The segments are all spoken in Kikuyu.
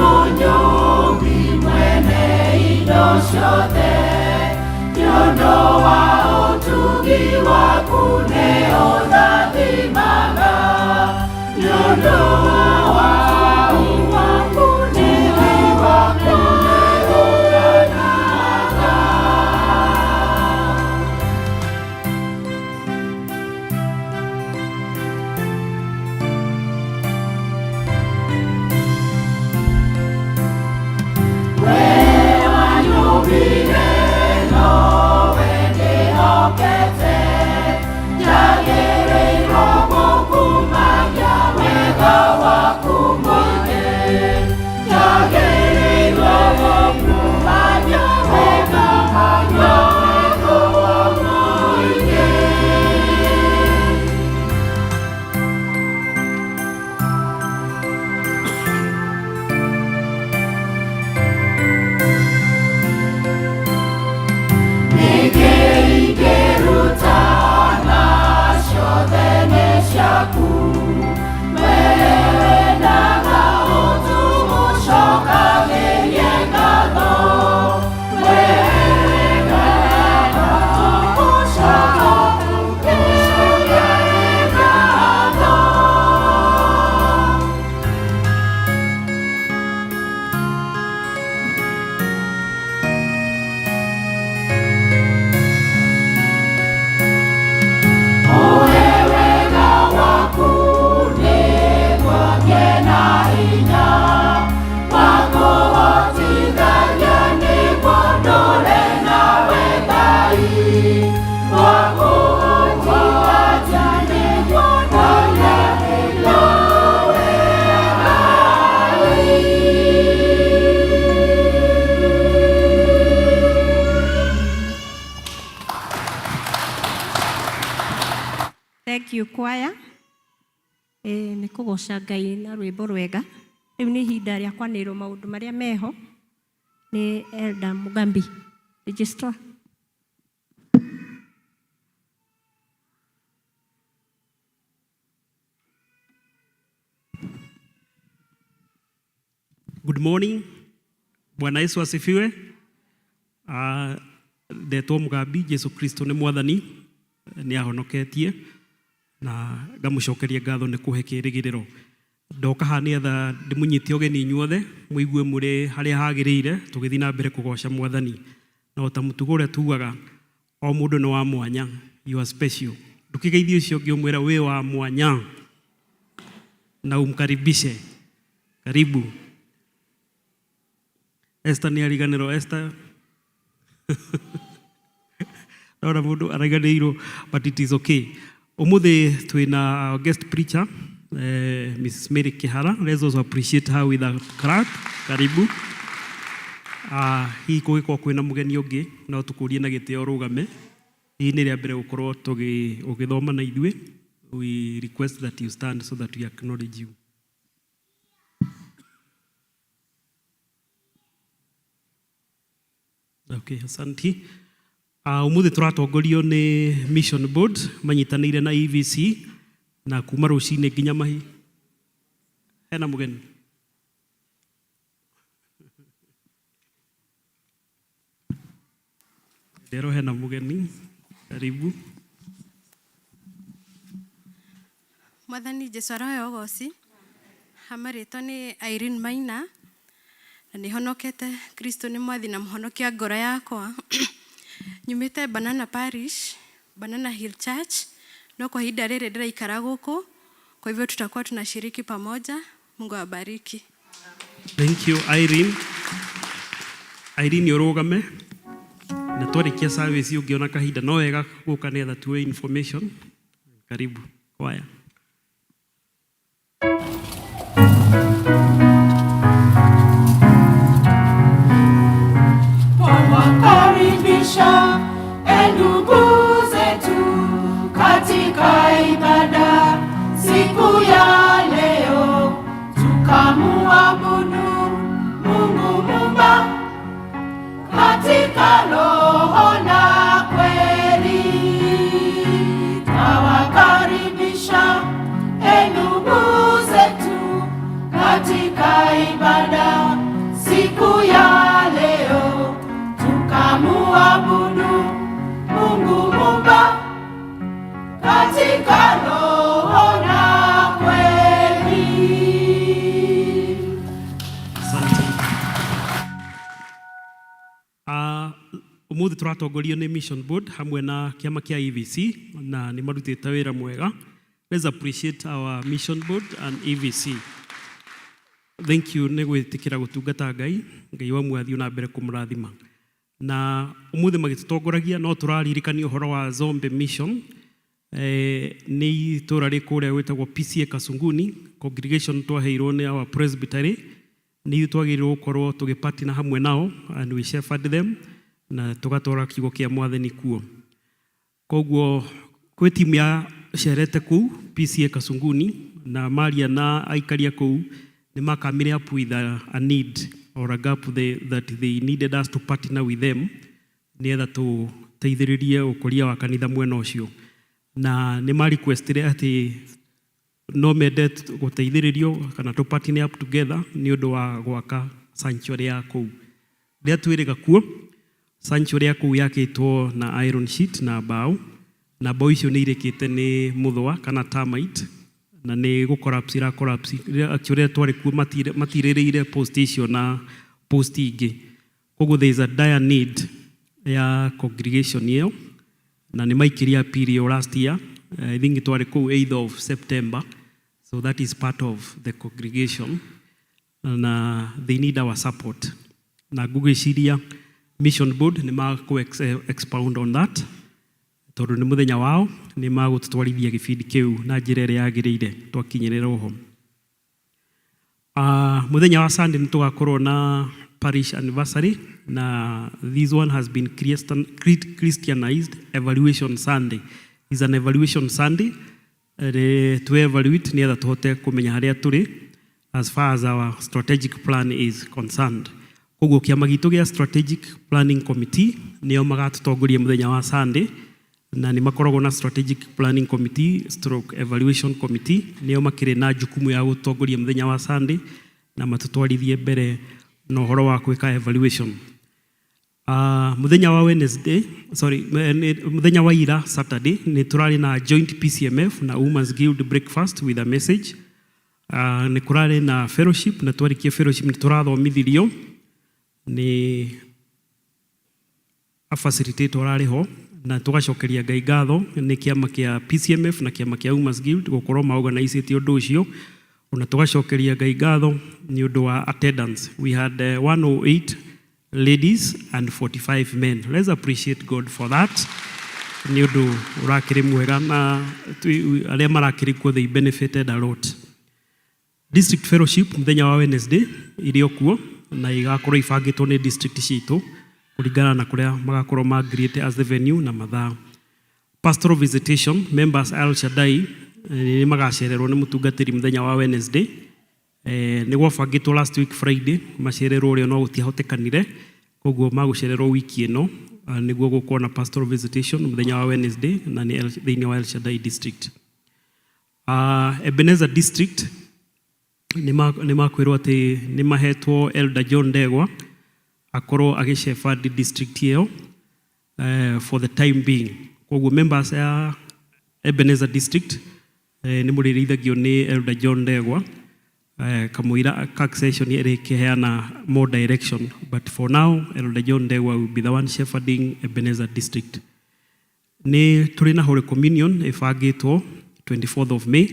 Mũnyũmbi mwene indo ciothe, nĩ ũndũ wa ũtugi waku nĩ ũndathimaga, nĩ ũndũ wa ũtugi waku nĩ ũndathimaga. Wee wanyũmbire nowe ndĩhokete, njagĩrĩirwo gũkumagia wega waku mũingĩ, njagĩrĩirwo gũkumagia wega waku mũingĩ. Nĩkĩ ingĩruta na ciothe nĩ ciaku, wee wendaga ũtũgũcokagĩrie ngatho, wee wendaga ũtũgũcokagĩrie ngatho. Ũhe wega waku nĩguo ngĩe na hinya wa kũhotithagia nĩguo ndũre nawe Ngai, wa kũhotithagia nĩguo ndũre nawe Ngai. Thank you, choir. Nĩ kũgoca Ngai na rwĩmbo rwega. Rĩu nĩ ihinda rĩa kwanĩrĩrwo maũndũ marĩa meho nĩ Elder Mugambi, registrar. Good morning. Bwana Yesu asifiwe. Ndetwo Mugambi, Jesu Kristo nĩ mwathani, nĩ ahonoketie na ngamũcokeria ngatho nĩ kũhe kĩrĩgĩrĩro. Ndoka haha nĩgetha ndĩmũnyite ũgeni inyuothe mũigue mũrĩ harĩa hagĩrĩire tũgĩthiĩ na mbere kũgoca mwathani. Na o ta mũtugo ũrĩa tugaga, o mũndũ nĩ wa mwanya, you are special. Ndũkĩgeithie ũcio ũngĩ ũmwĩre wĩ wa mwanya na umkaribishe. Karibu. Esther nĩ ariganĩrwo. Esther ndona mũndũ ariganĩirwo, but it is okay. Ũmũthĩ twĩna our guest preacher, Mrs. Mary Kihara. Let's also appreciate her with a clap. Karibu. Hihi kũngĩkorwo kwĩna mũgeni ũngĩ no tũkũrie na gĩtĩo ũrũgame. Hihi nĩ rĩa mbere gũkorwo ũgĩthoma na ithuĩ. We request that you stand so that we acknowledge you. Okay, asante. Ũmũthĩ tũratongorio nĩ Mission Board manyitanĩire na EVC na kuma rũcinĩ nginya mahi. Hena mũgeni? Ndero hena mũgeni. Karibu. Mwathani Jesu aroheo ũgoci. Hamarĩtwa nĩ Irene Maina na nĩ honokete. Kristo nĩ mwathi na mũhonokia ngoro yakwa. Nyumĩte Banana Parish, Banana Hill Church, no kwa ihinda rĩrĩ ndĩraikara gũkũ, kwa hivyo tutakuwa tunashiriki pamoja. Mungu awabariki. Thank you, Irene. Irene ũrũgame na twarĩkia service ũngĩona kahinda no wega gũka nĩgetha tuoe information. Karibu kwaya. Twawakaribisha e ndugu zetu katika ibada siku ya leo, tukamuabudu Mungu Muumba katika roho na kweli. Twawakaribisha e ndugu zetu katika ibada. Katika roho na kweli. Asante. Umuthi tũratongorio nĩ Mission Board hamwe na kĩama kĩa EVC na nĩ marutĩte wĩra mwega. Let's appreciate our Mission Board and EVC. Thank you nĩ gwĩtĩkĩra gũtungata Ngai. Ngai wa muoyo athiĩ na mbere kũmũrathima. Na umuthi magĩtũtongoragia no tũraririkanio ũhoro wa Zombe Mission. Nĩ itũra rĩ kũrĩa gwĩtagwo PCEA Kasunguni congregation twaheirwo nĩ our presbytery. Nĩ ithuĩ twagĩrĩirwo gũkorwo tũgĩpartner hamwe nao and we shepherd them na tũgatwara kiugo kĩa Mwathani kuo. Koguo kwĩ timu ya cerete kũu PCEA Kasunguni na maria na aikaria kũu nĩ makamire up with a need or a gap that they needed us to partner with them nĩgetha tũteithĩrĩrie ũkũria wa kanitha mwena ũcio. Na nĩ ma requestire atĩ no mende gũteithĩrĩrio kana tũ partner up together nĩ ũndũ wa gwaka sanctuary ya kũu. Rĩrĩa twĩrĩga kuo, sanctuary ya kũu yakĩtwo na iron sheet na mbaũ, na mbaũ icio nĩ irĩkĩte nĩ mũthũa kana termite na nĩ gũ collapse ira collapse. Rĩrĩa actually rĩrĩa twarĩ kuo matirĩrĩire post icio na post ingĩ. Koguo there is a dire need ya congregation ĩyo na nĩ maikirie appeal ĩyo last year. I think twarĩ kũu 8th of September, so that is part of the congregation na they need our support. Na ngũgĩciria Mission Board nĩ makũ expound on that tondũ nĩ mũthenya wao, nĩ magũtũtwarithia gĩbindi kĩu na njĩra ĩrĩa yagĩrĩire twakinyĩrĩra oho. Mũthenya wa Sunday nĩ tũgakorwo na parish anniversary na this one has been Christianized Evaluation Sunday. Is an evaluation Sunday to evaluate nĩgetha tũhote kũmenya harĩa tũrĩ as far as our strategic plan is concerned. Koguo kĩama gitũ gĩa strategic planning committee nĩo magatũtongoria mũthenya wa Sunday, na nĩ makoragwo na strategic planning committee stroke evaluation committee, nĩo makĩrĩ na jukumu ya gũtongoria mũthenya wa Sunday na matũtwarithie mbere na ũhoro wa gwĩka evaluation. Mũthenya wa Wednesday, sorry, mũthenya wa ira Saturday nĩ tũrarĩ na joint PCMF na Women's Guild breakfast with a message. Nĩ kũrarĩ na fellowship, na twarĩkia fellowship nĩ tũrathomithirio nĩ a facilitator ararĩ ho, na tũgacokeria Ngai ngatho nĩ kĩama kĩa PCMF na kĩama kĩa Women's Guild gũkorwo maorganizĩte ũndũ ũcio, ona tũgacokeria Ngai ngatho nĩ ũndũ wa attendance. We had 108 ladies and 45 men. Let's appreciate God for that nĩ ũndũ ũrakĩrĩ mwega na arĩa marakĩrĩ kuo, they benefited a lot. District fellowship mũthenya wa Wednesday irĩ o kuo na igakorwo ibangĩtwo nĩ district citũ kũringana na kũrĩa magakorwo magriĩte as the venue na mathaa. Pastoral visitation, members Al Shaddai nĩ magacererwo nĩ mũtungatĩri mũthenya wa Wednesday. Nĩ gwabangĩtwo last week Friday macererwo ũrĩa no gũtiahotekanire, koguo magũcererwo wiki ĩno. Nĩguo gũkorwo na pastoral visitation mũthenya wa Wednesday na nĩ thĩinĩ wa El Shaddai district. Ebenezer district nĩ makwĩrwo atĩ nĩ mahetwo Elder John Ndegwa akorwo agĩ district ĩyo for the time being. Koguo members ya Ebenezer district nĩ mũrĩrĩithagio nĩ Elder John Ndegwa kamũira session ĩrĩkĩheana more direction, but for now Elder John Ndegwa will be the one shepherding Ebenezer district. Nĩ tũrĩ na Holy Communion ĩbangĩtwo 24th of May,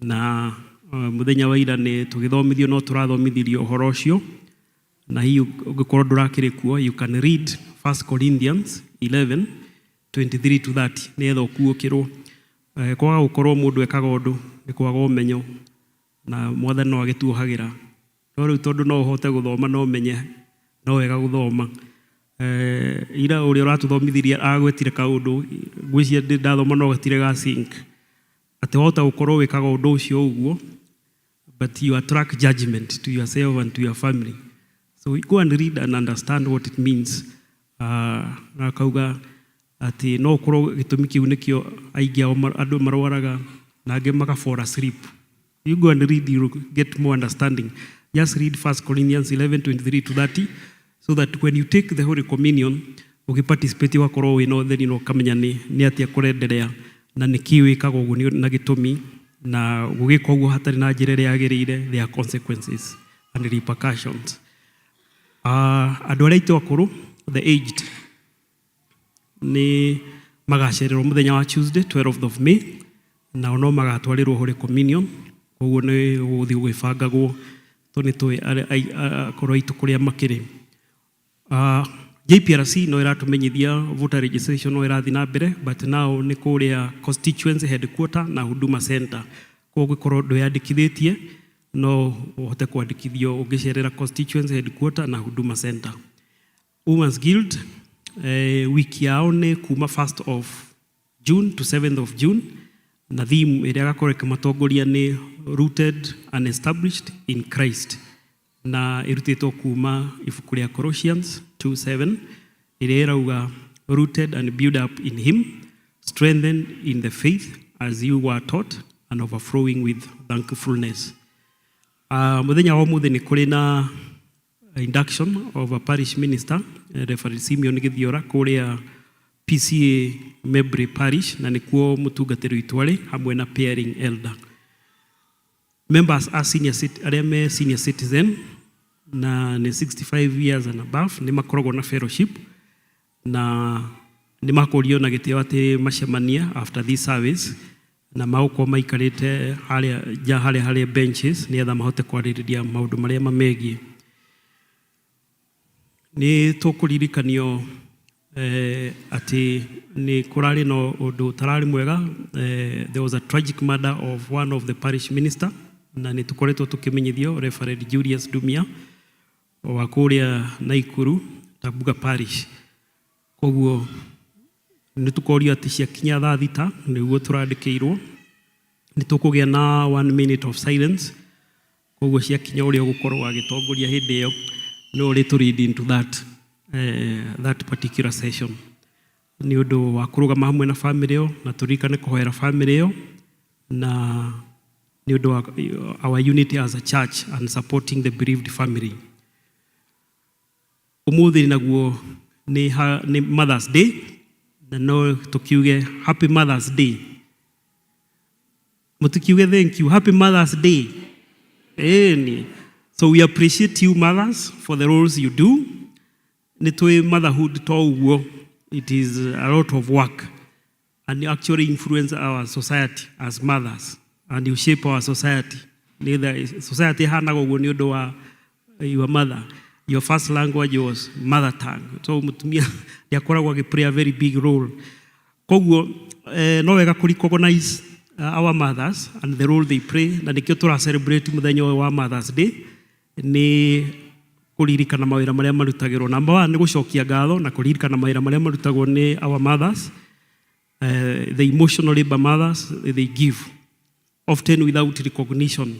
na mũthenya wa ira nĩ tũgĩthomithio no tũrathomithirio ũhoro ũcio, na hihi ũngĩkorwo ndũrakĩrĩ kuo, you can read 1 Corinthians 11 23 to 30 nĩgetha ũkuũkĩrwo. Kwaga gũkorwo mũndũ ekaga ũndũ nĩ kwaga ũmenyo, na Mwathani no agĩtuohagĩra, no rĩu tondũ no ũhote gũthoma no ũmenye no wega gũthoma. Ira ũrĩa ũratũthomithirie agwetire kaũndũ ngwĩciria ndĩ ndathoma no gatirĩ ga sink atĩ wahota gũkorwo wĩkaga ũndũ ũcio ũguo, but you attract judgment to yourself and to your family. So go and read and understand what it means. Na akauga atĩ no ũkorwo gĩtũmi kĩu nĩkĩo aingĩ ao andũ marwaraga na angĩ maka fall asleep. You go and read, you get more understanding. Just read 1 Corinthians 11 23 to 30 so that when you take the Holy Communion ũgĩparticipate ũgakorwo wĩna ũtheri na ũkamenya nĩ atĩa kũrenderea. Na nĩkĩ wĩkaga ũguo na gĩtũmi, na gũgĩka ũguo hatarĩ na njĩra ĩrĩa yagĩrĩire, there are consequences and repercussions. Andũ arĩa aitũ akũrũ, the aged, nĩ magacererwo mũthenya wa Tuesday, 12th of May, nao no magatwarĩrwo Holy Communion. Koguo nĩ gũgũthiĩ gũgĩbangagwo tondũ nĩ tũĩ akũrũ aitũ kũrĩa makĩrĩ. JPRC no ĩratũmenyithia voter registration no ĩrathiĩ na mbere, but now nĩ kũrĩa constituency headquarter na Huduma Center. Koguo ũngĩkorwo ndwĩyandĩkithĩtie, no ũhote kwandĩkithio ũngĩcerera constituency headquarter na Huduma Center. Women's Guild, wiki yao nĩ kuma 1st of June to 7th of June, na theme ĩrĩa ĩgakorwo ĩkĩmatongoria nĩ "Rooted and Established in Christ", na ĩrutĩtwo kuma ibuku rĩa Colossians 2:7, ĩrĩa ĩrauga, "Rooted and built up in him, strengthened in the faith as you were taught, and overflowing with thankfulness." Mũthenya wa ũmũthĩ nĩ kũrĩ na induction of a parish minister, Reverend Simeon Githiora, kũrĩa PCEA Mebri Parish, na nĩkuo mũtungatĩri witũ arĩ hamwe na pairing elder. Members a senior arĩa me senior citizen na nĩ 65 years and above nĩ makoragwo na fellowship, na nĩ makũrio na gĩtĩo atĩ macemania after this service, na magũkorwo maikarĩte harĩa nja harĩa harĩ benches nĩgetha mahote kwarĩrĩria maũndũ marĩa mamegiĩ. Nĩ tũkũririkanio atĩ nĩ kũrarĩ na ũndũ ũtararĩ mwega. There was a tragic murder of one of the parish minister, na nĩ tũkoretwo tũkĩmenyithio, Reverend Julius Dumia wa kũrĩa Naikuru Tabuga Parish. Koguo nĩ tũkorio atĩ ciakinya thaa 6, nĩguo tũrandĩkĩirwo, nĩ tũkũgĩa na one minute of silence. Koguo ciakinya, ũrĩa ũgũkorwo agĩtongoria hĩndĩ ĩyo no ũrĩ to lead into that particular session, nĩ ũndũ wa kũrũgama hamwe na family ĩyo, na tũririkane kũhoera family ĩyo, na nĩ ũndũ wa our unity as a church and supporting the bereaved family. Ũmũthĩ naguo nĩ Mother's Day, na no tũkiuge Happy Mother's Day. Mũtikiuge thank you. Happy Mother's Day. Ĩni. So we appreciate you mothers for the roles you do. Nĩ tũĩ motherhood to ũguo, it is a lot of work, and you actually influence our society as mothers, and you shape our society. Nĩgetha society ĩhanaga ũguo nĩ ũndũ wa your mother. Your first language was mother tongue, so mũtumia nĩ akoragwo agĩ play a very big role. Koguo no wega kũ recognize our mothers and the role they play, na nĩkĩo tũra celebrate mũthenya ũyũ wa Mother's Day, nĩ kũririkana mawĩra marĩa marutagĩrwo. Number one nĩ gũcokia ngatho na kũririkana mawĩra marĩa marutagwo nĩ our mothers, the emotional labor mothers they give, often without recognition.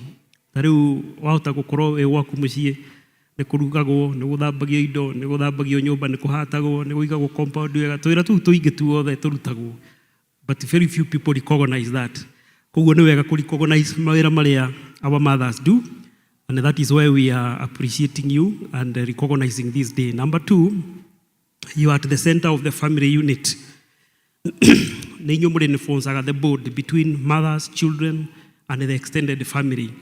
Ta rĩu wahota gũkorwo wĩ gwaku mũciĩ, nĩ kũrugagwo, nĩ gũthambagio indo, nĩ gũthambagio nyũmba, nĩ kũhatagwo, nĩ kũigagwo compound wega, tũwĩra tũu tũingĩ tuothe tũrutagwo, but very few people recognize that. Koguo nĩ wega kũ recognize mawĩra marĩa our mothers do, and that is why we are appreciating you and recognizing this day. Number two, you are at the center of the family unit. Nĩ inyuĩ mũrĩ nĩ the bond between mothers, children and the extended family.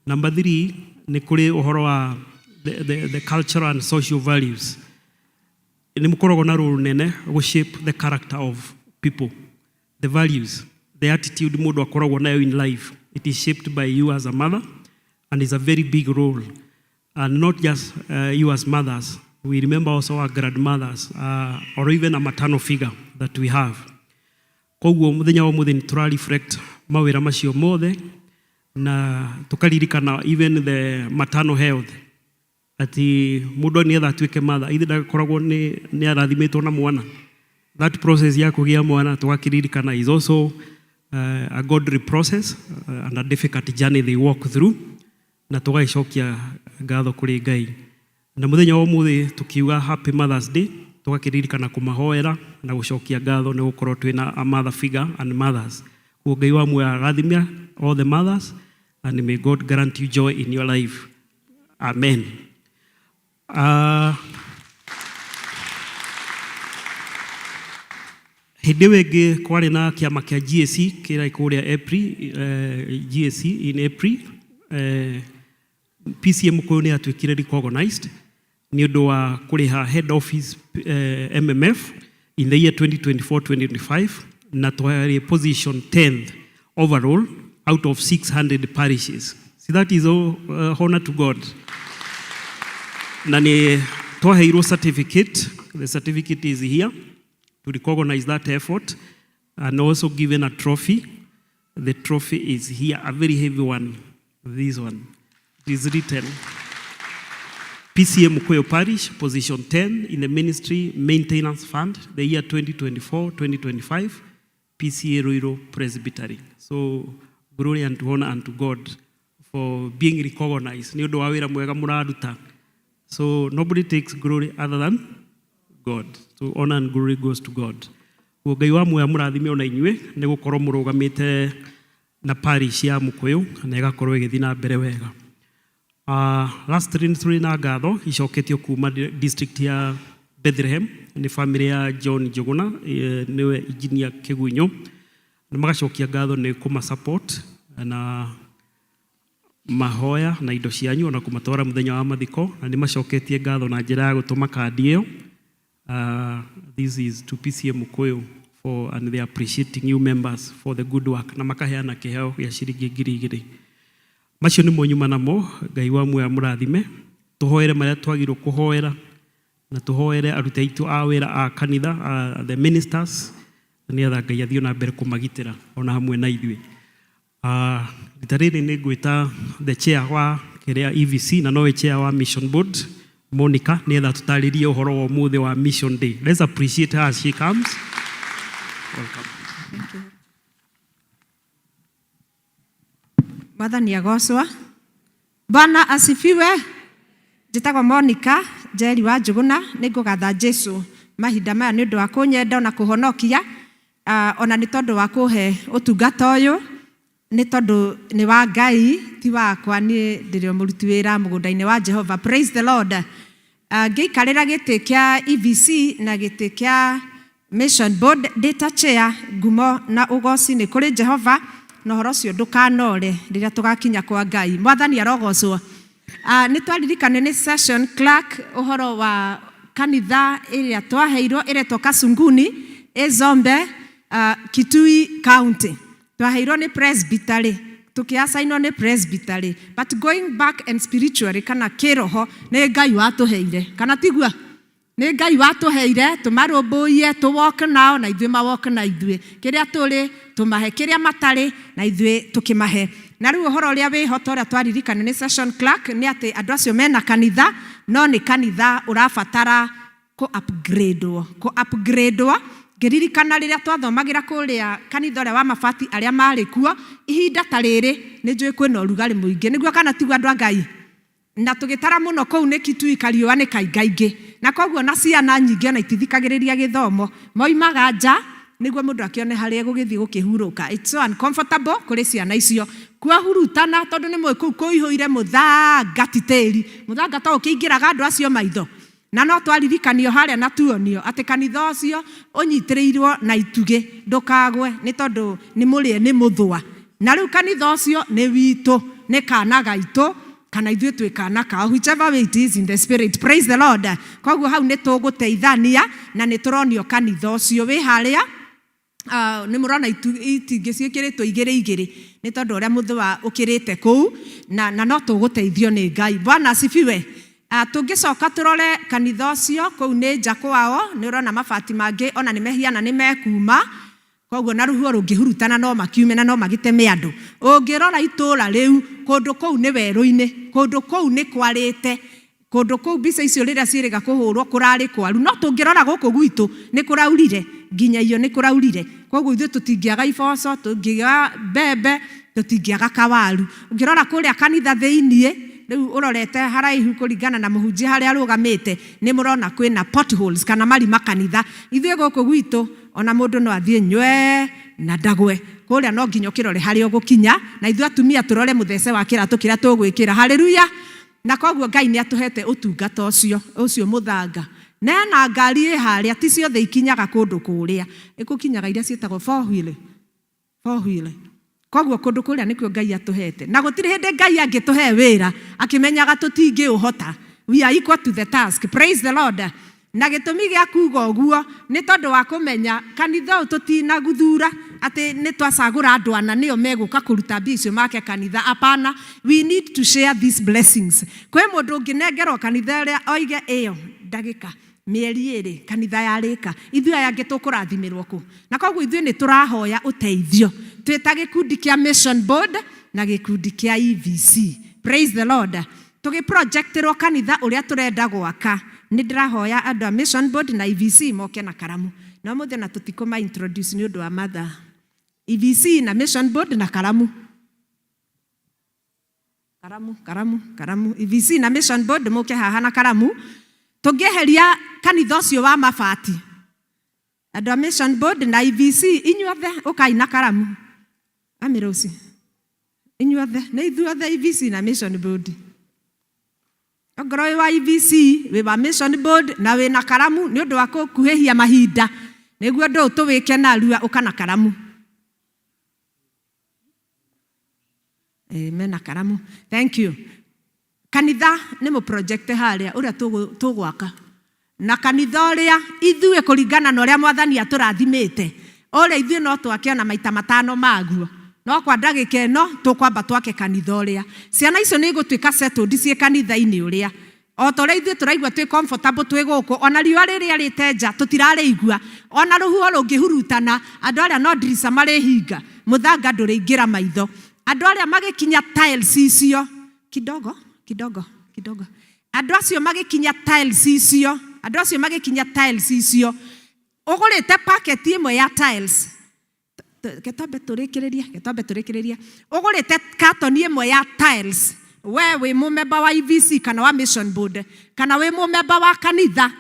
Number three, nĩ kũrĩ ũhoro wa the cultural and social values. Nĩ mũkoragwo na role nene gũ shape the character of people, the values, the attitude mũndũ akoragwo nayo in life. It is shaped by you as a mother, and it's a very big role. And not just you as mothers, we remember also our grandmothers or even a maternal figure that we have. Koguo mũthenya wa ũmũthĩ nĩ tũra reflect mawĩra macio mothe, na tũkaririkana even the maternal health, atĩ mũndũ nĩgetha atuĩke mother ithe ndagakoragwo nĩ arathimĩtwo na mwana. That process ya kũgĩa mwana, tũgakĩririkana, is also a godly process and a difficult journey they walk through, na tũgagĩcokia ngatho kũrĩ Ngai. Na mũthenya wa ũmũthĩ tukiuga Happy Mother's Day, tũgakĩririkana kũmahoera na gũcokia ngatho nĩ gũkorwo twĩna a mother figure and mothers. Koguo Ngai wa muoyo arathimia all the mothers, and may God grant you joy in your life. Amen. Hĩndĩ ĩyo ĩngĩ kwarĩ na kĩama kĩa GAC kĩrĩa kũrĩa April, GAC in April, PCEA Mukuyu nĩ yatuĩkire recognized nĩ ũndũ wa kũrĩha head office MMF in the year 2024-2025, na twarĩ position 10th overall out of 600 parishes. So that is all, honor to God. Na nĩ twaheirwo certificate. The certificate is here to recognize that effort, and also given a trophy. The trophy is here, a very heavy one. This one. It is written PCEA Mukuyu Parish, position 10 in the Ministry Maintenance Fund, the year 2024-2025, PCEA Ruiru Presbytery. So glory and honor unto God for being recognized. Nĩ ũndũ wa wĩra mwega mũraruta. So nobody takes glory other than God. So honor and glory goes to God. Guo Ngai wa muoya mũrathime ona inyuĩ nĩ gũkorwo mũrũgamĩte na parish ya Mukuyu na ĩgakorwo ĩgĩthiĩ na mbere wega. Lastly, nĩ tũrĩ na ngatho icoketio kuma district ya Bethlehem nĩ family ya John Njuguna, nĩwe engineer Kĩgunyũ, na magacokia ngatho nĩ kũma support na mahoya na indo cianyu ona kũmatwara mũthenya wa mathiko, na nĩ macoketie ngatho na njĩra ya gũtũma kandi ĩyo. This is to PCEA Mukuyu for, and they are appreciating you members for the good work, na makaheana kĩheo gĩa ciringi 2000. Macio nĩmo nyuma namo. Ngai wa muoya mũrathime. Tũhoere marĩa twagĩrĩirwo kũhoera na tũhoere aruti aitũ a wĩra a kanitha, the ministers, nĩgetha Ngai athiĩ na mbere kũmagitĩra ona hamwe na ithuĩ. Rita rĩrĩ nĩ ngwĩta the chair wa kĩrĩa EVC na nowe chair wa mission board, Monica, nĩgetha tũtarĩrie ũhoro wa ũmũthĩ wa Mission Day. Let's appreciate her as she comes. Welcome. Thank you. Mwathani agocwo. Bwana asifiwe. Njĩtagwo Monica Njeri wa Njũgũna. Nĩ ngũgatha Jesu mahinda maya nĩ ũndũ wa kũnyenda ona kũhonokia, ona nĩ tondũ wa kũhe ũtungata ũyũ, nĩ tondũ nĩ wa Ngai ti wakwa. Niĩ ndĩrĩ o mũruti wĩra mũgũnda-inĩ wa Jehova. Praise the Lord. Ngĩikarĩra gĩtĩ kĩa EVC na gĩtĩ kĩa Mission Board ndĩ ta chair, ngumo na ũgoci nĩ kũrĩ Jehova, na ũhoro ũcio ndũkanore rĩrĩa tũgakinya kwa Ngai. Mwathani arogocwo. Nĩ twaririkane nĩ session clerk ũhoro wa kanitha ĩrĩa twaheirwo ĩretwo Kasunguni ĩ Zombe, Kitui County. Twaheirwo nĩ presbytery, tũkĩacainwo nĩ presbytery, but going back and spiritually kana kĩroho nĩ Ngai watũheire, kana tigua nĩ Ngai watũheire tũmarũmbũiye, tũwoke nao na ithuĩ mawoke na ithuĩ, kĩrĩa tũrĩ tũmahe, kĩrĩa matarĩ na ithuĩ tũkĩmahe. Na rĩu ũhoro ũrĩa wĩho ta ũrĩa twaririkana nĩ session clerk nĩ atĩ andũ acio mena kanitha, no nĩ kanitha ũrabatara kũ upgradewo, kũ upgradewo. Ngĩririkana rĩrĩa twathomagĩra kũrĩa kanitha ũrĩa wa mabati arĩa marĩ kuo, ihinda ta rĩrĩ nĩ njũĩ kwĩna ũrugarĩ mũingĩ, nĩguo kana tiguo, andũ a Ngai? Na tũgĩtara mũno kũu nĩ Kitui, kariũa nĩ kaingaingĩ, na koguo na ciana nyingĩ ona itithikagĩrĩria gĩthomo, moimaga nja nĩguo mũndũ akĩone harĩa gũgĩthiĩ gũkĩhurũka. It's so uncomfortable kũrĩ ciana icio kuahurutana, tondũ nĩ mũĩ kũu kũihũire mũthanga, ti tĩri, mũthanga to ũkĩingĩraga andũ acio maitho. Na no twaririkanio harĩa na tuonio atĩ kanitha ũcio ũnyitĩrĩirwo na itugĩ ndũkagwe, nĩ tondũ nĩ mũrĩe nĩ mũthũa. Na rĩu kanitha ũcio nĩ witũ, nĩ kana gaitũ kana ithuĩ twĩ kana kao, whichever way it is in the spirit. Praise the Lord. Koguo hau nĩ tũgũteithania na nĩ tũronio kanitha ũcio wĩ harĩa. Nĩ mũrona itingĩ ciĩkĩrĩtwo igĩrĩ igĩrĩ nĩ tondũ ũrĩa mũthũa ũkĩrĩte kũu, na no tũgũteithio nĩ Ngai. Bwana asifiwe. Tũngĩcoka tũrore kanitha ũcio kũu nĩ nja kwao, nĩ ũrona mabati mangĩ ona nĩ mehiana nĩ mekuma, koguo na rũhuho rũngĩhurutana no makiume na no magĩteme andũ. Ũngĩrora itũũra rĩu, kũndũ kũu nĩ werũ-inĩ, kũndũ kũu nĩ kwarĩte, kũndũ kũu mbica icio rĩrĩa ciĩrĩga kũhũrwo kũrarĩ kwaru. No tũngĩrora gũkũ gwitũ nĩ kũraurire, nginya iyo nĩ kũraurire, koguo ithuĩ tũtingĩaga iboco, tũngĩaga mbembe, tũtingĩaga kawaru. Ũngĩrora kũrĩa kanitha thĩiniĩ rĩu ũrorete haraihu kũringana na mũhunjia harĩa arũgamĩte, nĩ mũrona kwĩna potholes kana marima kanitha. Ithuĩ gũkũ gwitũ ona mũndũ no athiĩ nywe na ndagwe kũrĩa, no nginya ũkĩrore harĩa ũgũkinya, na ithuĩ atumia tũrore mũthece wa kĩratũ kĩrĩa tũgwĩkĩra. Haleluya. Na koguo Ngai nĩ atũhete ũtungata ũcio, ũcio mũthanga. Nena ngari ĩ harĩa, ti ciothe ikinyaga kũndũ kũrĩa, ĩkũkinyaga iria ciĩtagwo four wheel, four wheel. Koguo kũndũ kũrĩa nĩkuo Ngai atũhete, na gũtirĩ hĩndĩ Ngai angĩtũhe wĩra akĩmenyaga tũtingĩũhota. We are equal to the task. Praise the Lord. Na gĩtũmi gĩa kuga ũguo nĩ tondũ wa kũmenya kanitha ũyũ tũtinaguthura atĩ nĩ twacagũra andũ ana nĩo megũka kũruta mbia icio make kanitha. Hapana, we need to share these blessings. Kwĩ mũndũ ũngĩnengerwo kanitha ĩrĩa oige ĩyo ndagĩka mĩeri ĩrĩ kanitha yarĩka, ithuĩ aya angĩ tũkũrathimĩrwo kũ? Na koguo ithuĩ nĩ tũrahoya ũteithio twĩ ta gĩkundi kĩa Mission Board na gĩkundi kĩa EVC. Praise the Lord. Tũgĩprojectĩrwo kanitha ũrĩa tũrenda gwaka, nĩ ndĩrahoya andũ a Mission Board na EVC moke na karamu. Na ũmũthĩ ona tũtikũma introduce nĩ ũndũ wa mathaa. EVC na Mission Board na karamu. Karamu, karamu, karamu. EVC na Mission Board mũke haha na karamu. Tũngĩeheria kanitha ũcio wa mabati. Andũ a Mission Board na EVC inyuothe ũkai na karamu. Amirosi. Inyuothe, nĩ ithuothe EVC na Mission Board. Ongorwo wĩ wa EVC, wĩ wa Mission Board na wĩ na karamu nĩ ũndũ wa gũkuhĩhia mahinda nĩguo ũndũ ũyũ tũwĩke narua, ũka na karamu. Mena karamu. Thank you. Kanitha nĩ mũproject harĩa ũrĩa tũgwaka. Na kanitha ũrĩa ithuĩ kũringana na ũrĩa mwathani atũrathimĩte, ũrĩa ithuĩ no twake ona maita matano maguo. No kwa ndagĩka ĩno tũkwamba twake kanitha ũrĩa. Ciana icio nĩ igũtuĩka settled ciĩ kanitha-inĩ ũrĩa. O ta ũrĩa ithuĩ tũraigua twĩ comfortable twĩ gũkũ, ona riũa rĩrĩa rĩte nja tũtirarĩigua, ona rũhuho rũngĩhurutana, andũ arĩa no ndirica marĩhinga, mũthanga ndũrĩingĩra maitho. Andũ arĩa magĩkinya tiles icio, kidogo, kidogo, kidogo. Andũ acio magĩkinya tiles icio, andũ acio magĩkinya tiles icio, ũgũrĩte packet ĩmwe ya tiles, Reke twambe tũrĩkĩrĩrie, reke twambe tũrĩkĩrĩrie. Ũgũrĩte katoni ĩmwe ya tiles, we wĩ mũmemba wa EVC kana wa Mission Board, kana wĩ mũmemba wa kanitha,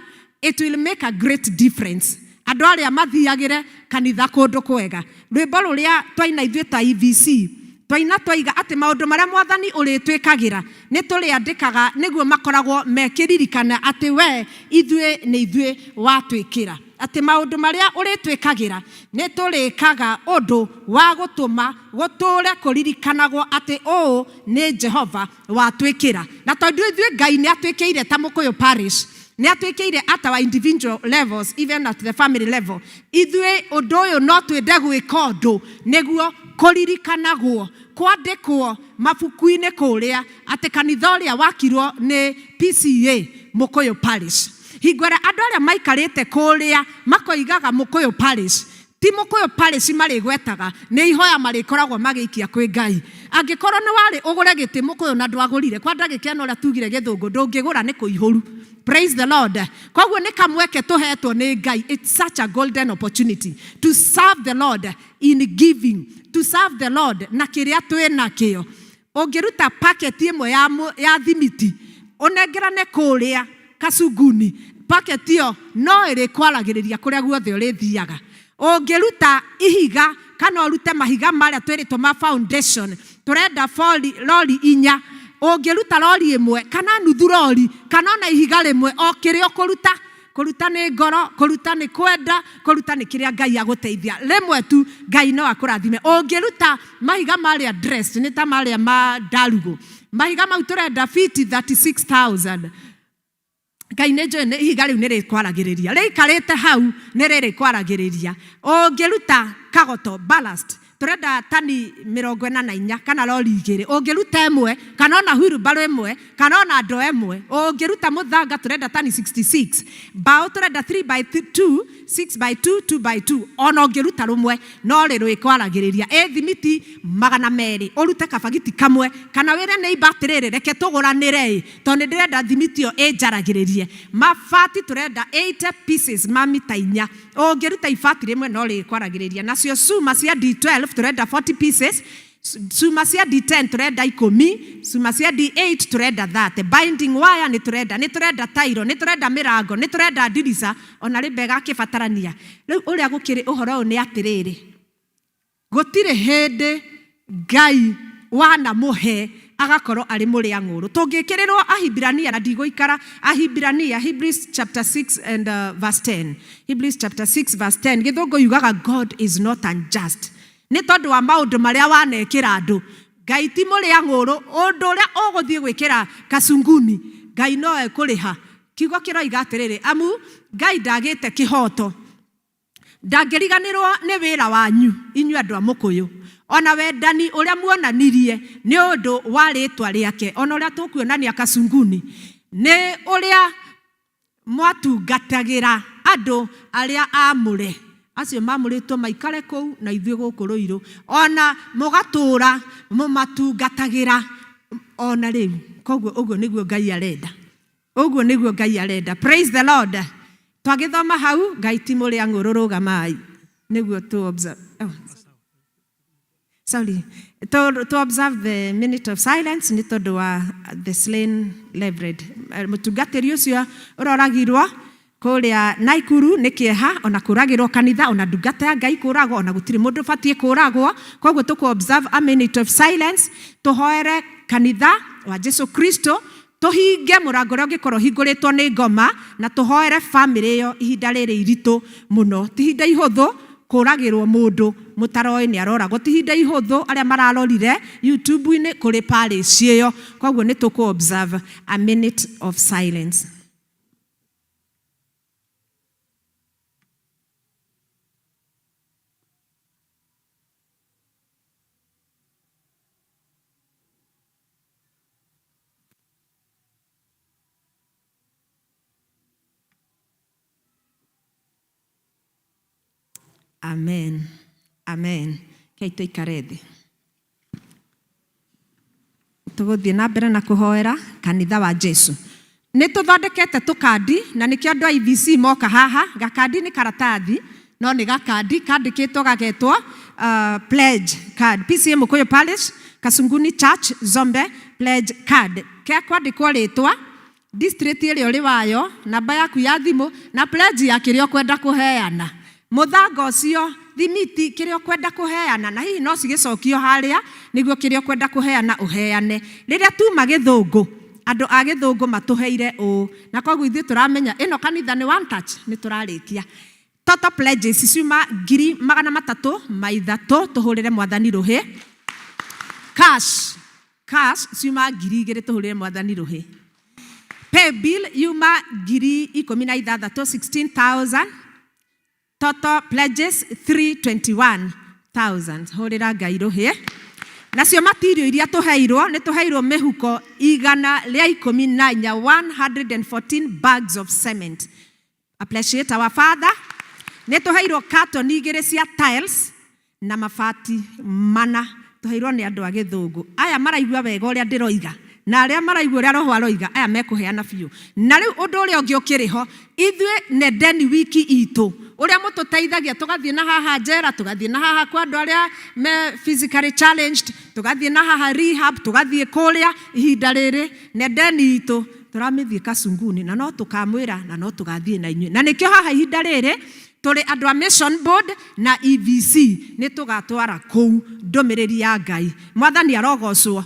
it will make a great difference. Andũ arĩa mathiagĩre kanitha kũndũ kwega. Rwĩmbo rũrĩa twaina ithuĩ ta EVC, twaina twaiga atĩ maũndũ marĩa mwathani ũrĩtwĩkagĩra nĩ tũrĩandĩkaga nĩguo makoragwo mekĩririkana atĩ we ithuĩ nĩ ithuĩ watwĩkĩra. Atĩ maũndũ marĩa ũrĩtwĩkagĩra nĩ tũrĩkaga ũndũ wa gũtũma gũtũũre kũririkanagwo atĩ ũũ nĩ Jehova watwĩkĩra. Na tondũ ithuĩ Ngai nĩ atwĩkĩire ta Mũkũyũ Parish, nĩ atwĩkĩire at our individual levels, even at the family level, ithuĩ ũndũ ũyũ no twende gwĩka ũndũ nĩguo kũririkanagwo, kwandĩkwo mabuku-inĩ kũrĩa atĩ kanitha ũrĩa wakirwo nĩ PCEA Mũkũyũ Parish. Hingo ĩrĩa andũ arĩa maikarĩte kũrĩa makoigaga Mũkũyũ Parish, ti Mũkũyũ Parish marĩgwetaga, nĩ ihoya marĩkoragwo magĩikia kwĩ Ngai. Angĩkorwo nĩ warĩ ũgũre gĩtĩ Mũkũyũ na ndwagũrire, kwa ndagĩka ĩno ũrĩa tugire gĩthũngũ, ndũngĩgũra nĩ kũihũru. Praise the Lord. Koguo nĩ kamweke tũhetwo nĩ Ngai. It's such a golden opportunity to serve the Lord in giving, to serve the Lord na kĩrĩa twĩ nakĩo. Ũngĩruta packet ĩmwe ya, ya thimiti ũnengerane kũrĩa Kasunguni, packet ĩyo no ĩrĩkwaragĩrĩria kũrĩa guothe ũrĩthiaga. Ũngĩruta ihiga kana ũrute mahiga marĩa twĩrĩtwo ma foundation, tũrenda bori, rori inya, ũngĩruta rori ĩmwe kana nuthu rori kana ona ihiga rĩmwe, o kĩrĩa ũkũruta, kũruta nĩ ngoro, kũruta nĩ kwenda, kũruta nĩ kĩrĩa Ngai agũteithia. Rĩmwe tu Ngai no akũrathime. Ũngĩruta mahiga marĩa dressed, nĩ ta marĩa ma ndarugũ, mahiga mau tũrenda fiti 36,000. Ngai nĩ njũĩ ihiga rĩu nĩ rĩkwaragĩrĩria, rĩikarĩte hau nĩ rĩrĩkwaragĩrĩria. Ũngĩruta kagoto ballast, tũrenda tani mĩrongo ĩna na inya kana rori igĩrĩ, ũngĩruta ĩmwe kana ona wheelbarrow ĩmwe kana ona ndoo ĩmwe. Ũngĩruta mũthanga tũrenda tani 66, mbaũ tũrenda 3 by 2, 6 by 2, 2 by 2, ona ũngĩruta rũmwe no rĩrĩkwaragĩrĩria. Ĩ thimiti magana merĩ, ũrute kabagiti kamwe kana wĩre neighbor atĩrĩrĩ, reke tũgũranĩre ĩ, tondũ nĩ ndĩrenda thimiti ĩyo ĩnjaragĩrĩrie. Mabati tũrenda 80 pieces ma mita inya, ũngĩruta ibati rĩmwe no rĩkwaragĩrĩria. Nacio cuma cia D12 tũrenda 40 pieces, cuma cia D10 tũrenda ikũmi, cuma cia D8 tũrenda 30, binding wire nĩ tũrenda, nĩ tũrenda tairo, nĩ tũrenda mĩrango, nĩ tũrenda ndirica, ona rĩmba ĩgakĩbatarania. Rĩu ũrĩa gũkĩrĩ ũhoro ũyũ nĩ atĩrĩrĩ, gũtirĩ hĩndĩ Ngai wanamũhe Agakorwo arĩ mũrĩa ng'ũrũ. Tũngĩkĩrĩrwo Ahibirania, na ndigũikara, Ahibirania, Hebrews chapter 6 and verse 10. Hebrews chapter 6 verse 10, gĩthũngũ yugaga God is not unjust. Nĩ tondũ wa maũndũ marĩa wanekĩra andũ, Ngai ti mũrĩa ng'ũrũ. Ũndũ ũrĩa ũgũthiĩ gwĩkĩra Kasunguni, Ngai no ekũrĩha. Kiugo kĩroiga atĩrĩrĩ, amu Ngai ndagĩte kĩhoto, ndangĩriganĩrwo nĩ wĩra wanyu inyuĩ andũ a Mũkũyũ, ona wendani ũrĩa muonanirie nĩ ũndũ wa rĩtwa rĩake, ona ũrĩa tũkuonania Kasunguni, nĩ ũrĩa mwatungatagĩra andũ arĩa aamũre, acio mamũrĩtwo maikare kũu na ithuĩ gũkũ Rũirũ, ona mũgatũra mũmatungatagĩra ona rĩu. Koguo ũguo nĩguo Ngai arenda, ũguo nĩguo Ngai arenda. Praise the Lord. Twagĩthoma hau, Ngai ti mũrĩa ng'ũrũ. Rũgamai nĩguo tu observe, oh, sorry, to observe the minute of silence nĩ tondũ wa the slain reverend, mũtungatĩri ũcio ũroragirwo kũrĩa Naikuru. Nĩ kĩeha ona kũragĩrwo kanitha, ona ndungata ya Ngai kũragwo, ona gũtirĩ mũndũ ũbatiĩ kũragwo. Koguo tũkũ observe a minute of silence, tũhoere kanitha wa Jesu Kristo, tũhinge mũrango ũrĩa ũngĩkorwo ũhingũrĩtwo nĩ ngoma, na tũhoere famĩlĩ ĩyo ihinda rĩrĩ iritũ mũno. Ti ihinda ihũthũ kũragĩrwo mũndũ mũtaroĩ nĩ aroragwo, ti ihinda ihũthũ. Arĩa mararorire YouTube-inĩ kũrĩ parish ĩyo, koguo nĩ tũkũ observe a minute of silence. Amen, amen. Kei tũikare thĩ, tũgũthiĩ na mbere na kũhoera kanitha wa Jesu. Nĩ tũthondekete tũkandi, na nĩkĩo andũ a IBC moka haha. Gakandi nĩ karatathi, no nĩ gakandi kandĩkĩtwo gagetwo pledge card, PCEA Mũkũyũ Parish, Kasunguni Church, Zombe, pledge card, kekwandĩkwo rĩtwa, district ĩrĩa ũrĩ wayo, namba yaku ya thimũ, na pledge ya kĩrĩa ũkwenda kũheana, mũthanga ũcio, thimiti, kĩrĩa ũkwenda kũheana, na hihi no cigĩcokio harĩa nĩguo kĩrĩa ũkwenda kũheana ũheane. Rĩrĩa tuma gĩthũngũ, andũ a gĩthũngũ matũheire ũũ, na koguo ithuĩ tũramenya ĩno kanitha nĩ one touch. Nĩ tũrarĩkia. Total pledges ciuma 303,000. Tũhũrĩre Mwathani rũhĩ. Cash ciuma 2,000. Tũhũrĩre Mwathani rũhĩ. Pay bill yuma 16,000, 16,000. Total pledges 321,000. Hũrĩra Ngai rũhĩ. Nacio material iria tũheirwo, nĩ tũheirwo mĩhuko 114, 114 bags of cement. Appreciate our Father. Nĩ tũheirwo carton igĩrĩ cia tiles na mabati mana, tũheirwo nĩ andũ a gĩthũngũ. Aya maraigua wega ũrĩa ndĩroiga, na arĩa maraigua ũrĩa roho aroiga, aya mekũheana biũ. Na rĩu ũndũ ũrĩa ũngĩ ũkĩrĩ ho, ithuĩ nendeni wiki itũ ũrĩa mũtũteithagia, tũgathiĩ na haha njera, tũgathiĩ na haha kwa andũ arĩa me physically challenged, tũgathiĩ na haha rehab, tũgathiĩ kũrĩa. Ihinda rĩrĩ nendeni itũ tũramĩthiĩ Kasunguni, na no tũkamwĩra na no tũgathiĩ na inyuĩ, na nĩkĩo haha ihinda rĩrĩ tũrĩ andũ a Mission Board na EVC, nĩ tũgatwara kũu ndũmĩrĩri ya Ngai. Mwathani arogocwo.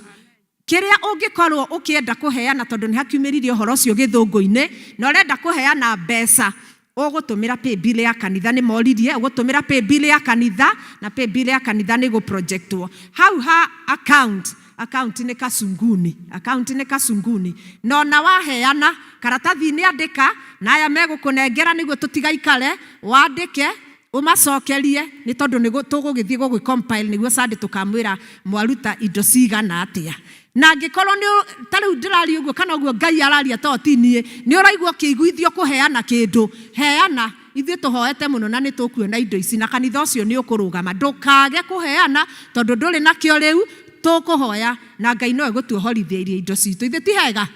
Kĩrĩa ũngĩkorwo ũkĩenda kũheana, tondũ nĩ hakiumĩririe ũhoro ũcio gĩthũngũ-inĩ, na ũrenda kũheana mbeca, ũgũtũmĩra paybill ya kanitha. Nĩ moririe, ũgũtũmĩra paybill ya kanitha, na paybill ya kanitha nĩ gũprojectwo hau ha account. Account nĩ Kasunguni, account nĩ Kasunguni. Na ona waheana karatathi-inĩ, andĩka na aya megũkũnengera nĩguo tũtigaikare, wandĩke ũmacokerie, nĩ tondũ nĩ tũgũgĩthiĩ gũgĩ compile nĩguo Sunday tũkamwĩra mwaruta indo cigana atĩa. Na angĩkorwo nĩ ta rĩu ndĩraria ũguo, kana ũguo Ngai araria, to ti niĩ, nĩ ũraigua ũkĩiguithio kũheana kĩndũ, heana. Ithuĩ tũhoete mũno na nĩ tũkuona indo ici, na kanitha ũcio nĩ ũkũrũgama. Ndũkage kũheana tondũ ndũrĩ nakĩo rĩu. Tũkũhoya na Ngai no egũtuohorithia iria indo citũ. Ithuĩ ti hega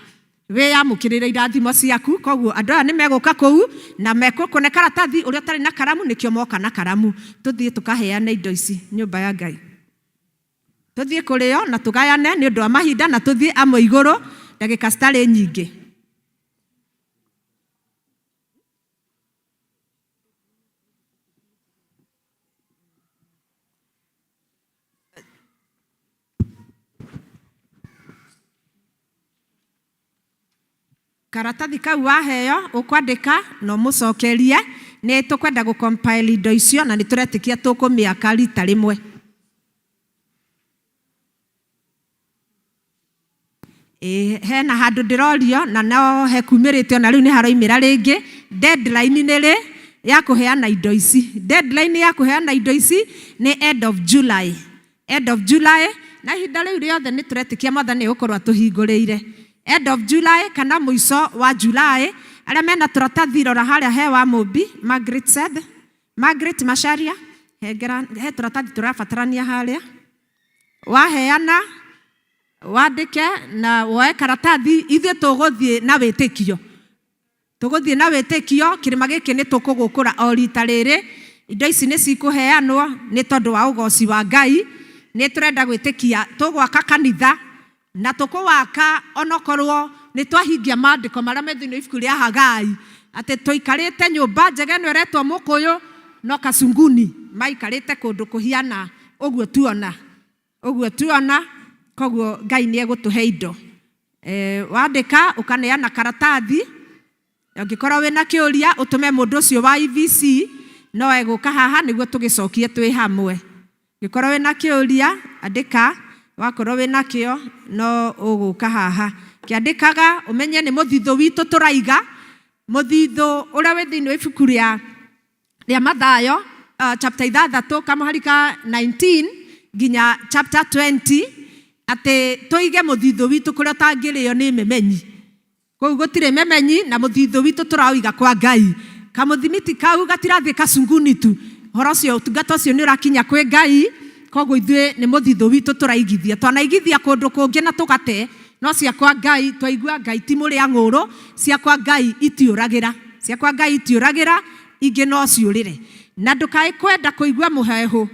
wĩyamũkĩrĩre irathimo ciaku. Koguo andũ aya nĩ megũka kũu na mekũkũne karatathi. Ũrĩa ũtarĩ na karamu, nĩkĩo moka na karamu. Tũthiĩ tũkaheane indo ici nyũmba ya Ngai, tũthiĩ kũrĩo na tũgayane nĩ ũndũ wa mahinda, na tũthiĩ amwe igũrũ ndagĩka citarĩ nyingĩ. Karatathi kau waheo ũkwandĩka na ũmũcokerie. Nĩ tũkwenda gũ compile indo icio na nĩ tũretĩkia tũkũmĩaka rita rĩmwe. Ĩĩ, hena handũ ndĩrorio na no hekumĩrĩte ona rĩu nĩ haroimĩra rĩngĩ. Deadline nĩ rĩ ya kũheana indo ici? Deadline ya kũheana indo ici nĩ end of July. End of July, na ihinda rĩu rĩothe nĩ tũretĩkia Mwathani egũkorwo atũhingũrĩire. End of July kana mũico wa July, arĩa mena tũratathi rora harĩa he wa Mũmbi, Margaret Seth, Margaret Macharia, hengera, he tũratathi tũrabatarania harĩa. Waheana, wandĩke na woe karatathi, ithuĩ tũgũthiĩ na wĩtĩkio. Tũgũthiĩ na wĩtĩkio, kĩrĩma gĩkĩ nĩ tũkũgũkũra o rita rĩrĩ. Indo ici nĩ cikũheanwo nĩ tondũ wa ũgoci wa Ngai. Nĩ tũrenda gwĩtĩkia tũgwaka kanitha na tũkũwaka onokorwo nĩ twahingia maandĩko marĩa me thĩinĩ wa ibuku rĩa Hagai, atĩ tũikarĩte nyũmba njega ĩno ĩretwo mũkũyũ no Kasunguni maikarĩte kũndũ kũhiana ũguo tuona. Ũguo tuona, koguo Ngai nĩ egũtũhe indo. E, wandĩka ũkaneana karatathi, ũngĩkorwo wĩna kĩũria ũtũme mũndũ ũcio wa EVC no egũka haha nĩguo tũgĩcokie twĩ hamwe. Ũngĩkorwo wĩna kĩũria andĩka, wakorwo wĩna kĩo no ũgũka haha. Kĩandĩkaga ũmenye nĩ mũthithũ witũ tũraiga, mũthithũ ũrĩa wĩ thĩinĩ wa ibuku rĩa rĩa Mathayo chapter ithathatũ kamũhari ka 19 nginya chapter 20, atĩ tũige mũthithũ witũ kũrĩa ũtangĩrĩo nĩ memenyi. Kũu gũtirĩ memenyi na mũthithũ witũ tũraũiga kwa Ngai. Kamũthimiti kau gatirathiĩ kacunguni tu. Ũhoro ũcio, ũtungata ũcio nĩ ũrakinya kwĩ Ngai, koguo ithuĩ nĩ mũthithũ witũ tũraigithia. Twanaigithia kũndũ kũngĩ na tũgate, no cia kwa Ngai twaigua Ngai ti mũrĩa ng'ũrũ, cia kwa Ngai itiũragĩra. Cia kwa Ngai itiũragĩra, ingĩ no ciũrĩre. Na ndũkae kwenda kũigua mũheehũ,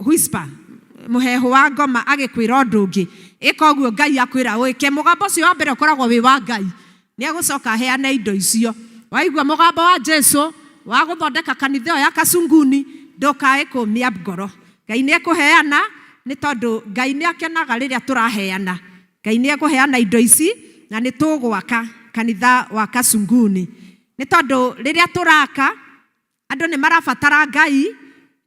whisper, mũheehũ wa ngoma agĩkwĩra ũndũ ũngĩ. Ĩka ũguo Ngai akwĩra wĩke. Mũgambo ũcio wa mbere ũkoragwo wĩ wa Ngai. Nĩ egũcoka aheane indo icio. Waigua mũgambo wa Jesu wa gũthondeka kanitha ĩyo ya Kasunguni, ndũkae kũmia ngoro. Ngai nĩ ekũheana, nĩ tondũ Ngai nĩ akenaga rĩrĩa tũraheana. Ngai nĩ ekũheana indo ici na nĩ tũgwaka kanitha wa Kasunguni. Nĩ tondũ rĩrĩa tũraka, andũ nĩ marabatara Ngai,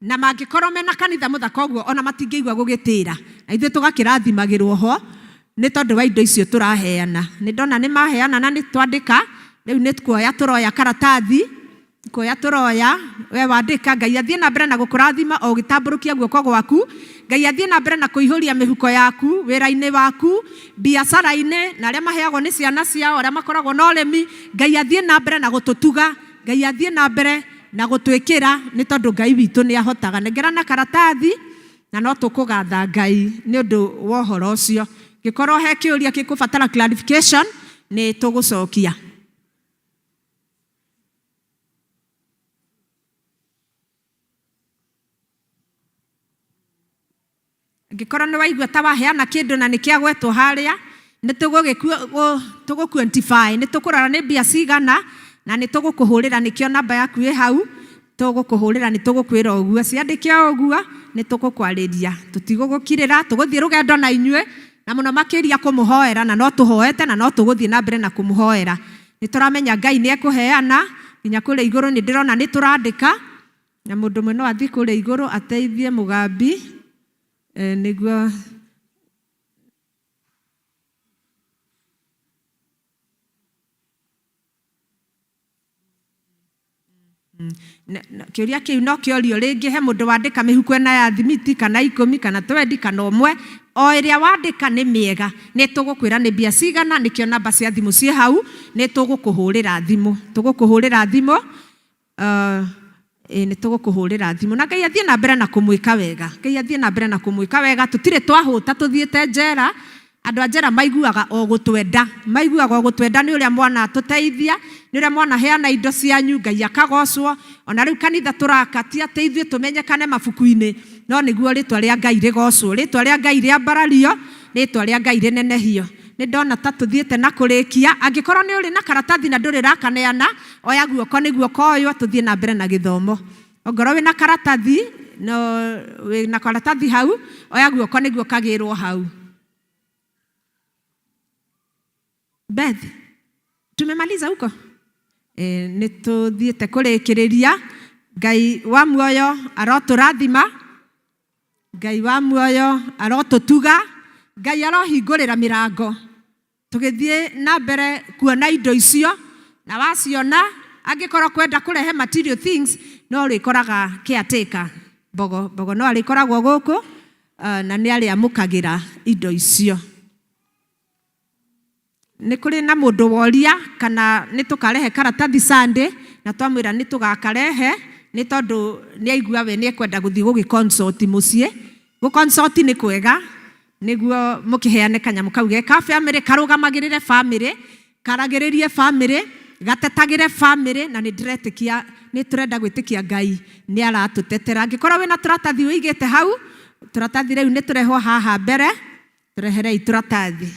na mangĩkorwo mena kanitha mũthaka ũguo ona matingĩigua gũgĩtĩra. Na ithuĩ tũgakĩrathimagĩrwo ho nĩ tondũ wa indo icio tũraheana. Nĩ ndona nĩ maheana na nĩ twandĩka, rĩu nĩ kuoya tũroya karatathi, kuoya tũroya, we wandĩka, Ngai athiĩ na mbere na gũkũrathima o ũgĩtambũrũkia guoko gwaku. Ngai athiĩ na mbere na kũihũria mĩhuko yaku, wĩra-inĩ waku, biacara-inĩ, na arĩa maheagwo nĩ ciana ciao, arĩa makoragwo na ũrĩmi. Ngai athiĩ na mbere na gũtũtuga, Ngai athiĩ na mbere na gũtwĩkĩra, nĩ tondũ Ngai witũ nĩ ahotaga. Nengera na karatathi, na no tũkũgatha Ngai nĩ ũndũ wa ũhoro ũcio. Ngĩkorwo he kĩũria gĩkũbatara clarification, nĩ tũgũcokia. Angĩkorwo nĩ waigua ta waheana kĩndũ na nĩ kĩagwetwo harĩa, nĩ tũgũ quantify, nĩ tũkũrora nĩ mbia cigana na nĩ tũgũkũhũrĩra, nĩkĩo namba yaku ĩ hau, tũgũkũhũrĩra nĩ tũgũkwĩra ũguo, ciandĩke o ũguo, nĩ tũgũkwarĩria, tũtigũgũkirĩra, tũgũthiĩ rũgendo na inyuĩ, na mũno makĩria kũmũhoera, na no tũhoete na no tũgũthiĩ na mbere na kũmũhoera. Nĩ tũramenya Ngai nĩ ekũheana, nginya kũrĩa igũrũ nĩ ndĩrona nĩ tũrandĩka, na mũndũ ũmwe no athiĩ kũrĩa igũrũ ateithie mũgambi, nĩguo Kĩũria kĩu no kĩorio rĩngĩ, he mũndũ wandĩka mĩhuko ĩna ya thimiti kana ikũmi kana twendi kana ũmwe, o ĩrĩa wandĩka nĩ mĩega, nĩ tũgũkwĩra nĩ mbia cigana, nĩkĩo namba cia thimũ ciĩ hau, nĩ tũgũkũhũrĩra thimũ, tũgũkũhũrĩra thimũ, ĩĩ nĩ tũgũkũhũrĩra thimũ. Na Ngai athiĩ na mbere na kũmwĩka wega, Ngai athiĩ na mbere na kũmwĩka wega, tũtirĩ twahũta tũthiĩte njera, Andũ a njera maiguaga o gũtwenda, maiguaga o gũtwenda nĩ ũrĩa mwanatũteithia, nĩ ũrĩa mwanaheana indo cianyu, Ngai akagocwo. Ona rĩu kanitha tũraka ti atĩ ithuĩ tũmenyekane mabuku-inĩ, no nĩguo rĩtwa rĩa Ngai rĩgocwo, rĩtwa rĩa Ngai rĩambarario, rĩtwa rĩa Ngai rĩnenehio. Nĩ ndona ta tũthiĩte na kũrĩkia, angĩkorwo nĩ ũrĩ na karatathi na ndũrĩ ũrakaneana, oya guoko nĩguo koywo tũthiĩ na mbere na gĩthomo. Ongorwo wĩna karatathi, no wĩna karatathi hau, oya guoko nĩguo kagĩrwo hau. Beth. Tumemaliza huko? Nĩ tũthiĩte kũrĩkĩrĩria. Ngai wa muoyo arotũrathima, Ngai wa muoyo arotũtuga, Ngai arohingũrĩra mĩrango tũgĩthiĩ na mbere kuona indo icio, na waciona angĩkorwo kwenda kũrehe material things no ũrĩkoraga caretaker Mbogo Mbogo no arĩkoragwo gũkũ, na nĩ arĩamũkagĩra indo icio. Nĩ kũrĩ na mũndũ woria kana nĩ tũkarehe karatathi Sunday, na twamwĩra nĩ tũgakarehe nĩ tondũ nĩ aigua we nĩ ekwenda gũthiĩ gũgĩ-consult mũciĩ. Gũ-consult nĩ kwega nĩguo mũkĩheane kanyamũ kau ge ka family, karũgamagĩrĩre family, karagĩrĩrie family, gatetagĩre family, na nĩ ndĩretĩkia nĩ tũrenda gwĩtĩkia Ngai nĩ aratũtetera. Angĩkorwo wĩna tũratathi ũigĩte hau, tũratathi rĩu nĩ tũrehwo haha mbere, tũreherei tũratathi.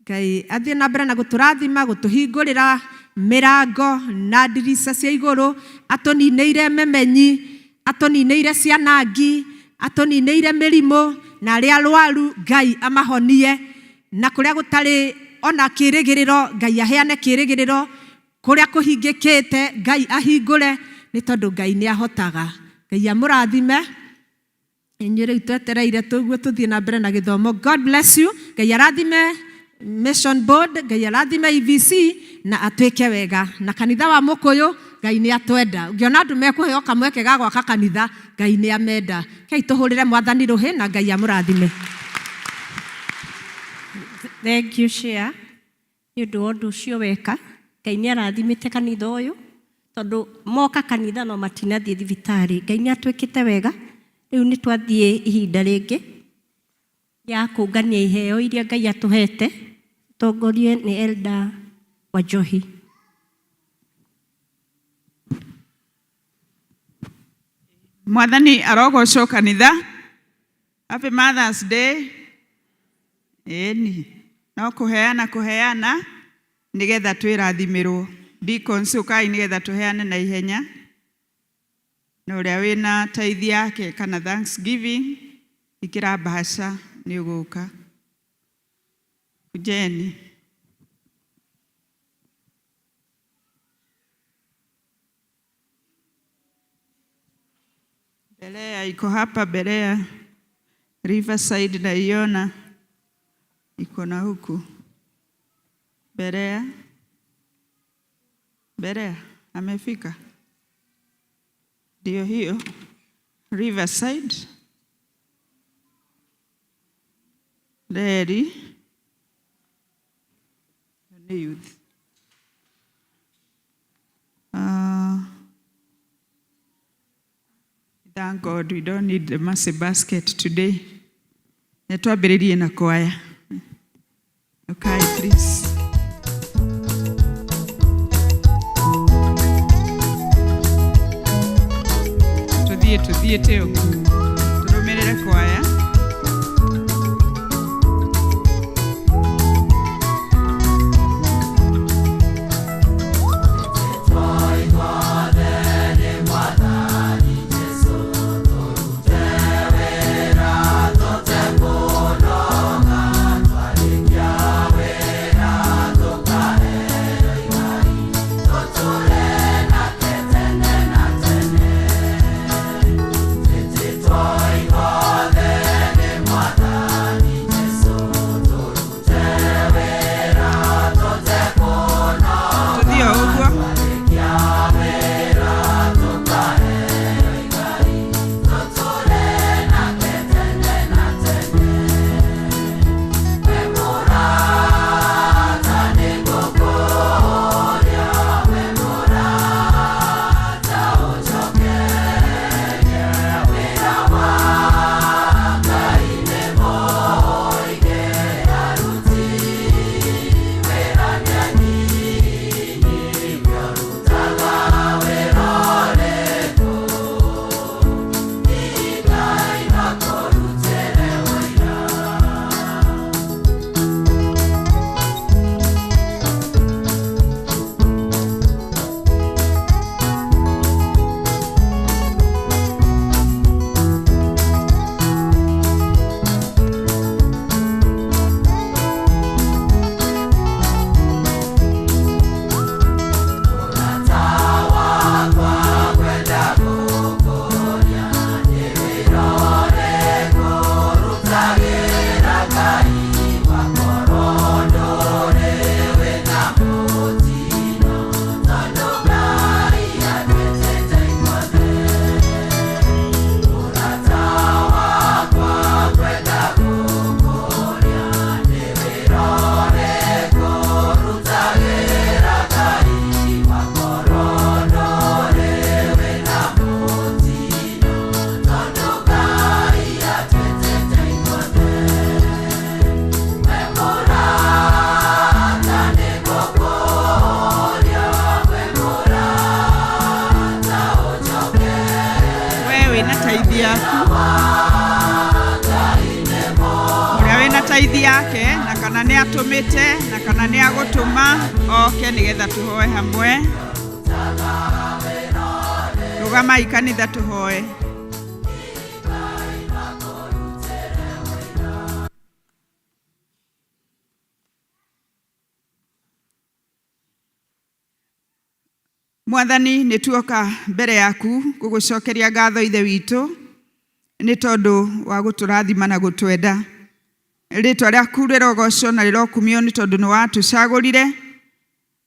Ngai athiĩ na mbere na gũtũrathima, gũtũhingũrĩra mĩrango na ndirica cia igũrũ, atũninĩire memenyi, atũninĩire cianangi, atũninĩire mĩrimũ, na arĩa arwaru Ngai amahonie, na kũrĩa gũtarĩ ona kĩrĩgĩrĩro Ngai aheane kĩrĩgĩrĩro, kũrĩa kũhingĩkĩte Ngai ahingũre, nĩ tondũ Ngai nĩ ahotaga. Ngai amũrathime. Inyuĩ rĩu twetereire tũguo tũthiĩ na mbere na gĩthomo. God bless you. Ngai arathime Mission Board, Ngai arathime EVC na atwĩke wega. Na kanitha wa Mũkũyũ Ngai nĩ atwenda. Ũngĩona andũ mekũheo kamweke ga gwaka kanitha, Ngai nĩ amenda. Kei tũhũrĩre Mwathani rũhĩ na Ngai amũrathime. Thank you, Share. Nĩ ũndũ wa ũndũ ũcio weka. Ngai nĩ arathimĩte kanitha ũyũ tondũ moka kanitha no matinathiĩ thibitarĩ. Ngai nĩ atwĩkĩte wega. Rĩu nĩ twathiĩ ihinda rĩngĩ ya kũngania iheo iria Ngai atũhete. Tongorie nĩ Elder Wanjohi. Mwathani arogocwo kanitha. Happy Mother's Day. Ĩni no kũheana kũheana nĩgetha twĩrathimĩrwo. Deacons ũkai nĩgetha tũheane na ihenya, na ũrĩa wĩna tithe yake kana thanksgiving ĩkĩra mbahaca nĩ ũgũka. Kujeni. Berea iko hapa, Berea Riverside naiona iko na huku. Berea, Berea amefika, ndio hiyo Riverside. Reri ni youth. Thank God we don't need the mercy basket today. Nĩtwambĩrĩrie na kwaya. Okay, please. Tuthiĩ tuthiĩte ũguo. Tũrũmĩrĩre kwaya. Kana nĩ atũmĩte na kana nĩ agũtũma oke nĩgetha tũhoe hamwe. Rũgamai kanitha tũhoe. Mwathani nĩ tuoka mbere yaku gũgũcokeria ngatho ithe witũ nĩ tondũ wa gũtũrathima na gũtwenda. Rĩtwa rĩaku rĩrogocwo na rĩrokumio nĩ tondũ nĩ watũcagũrire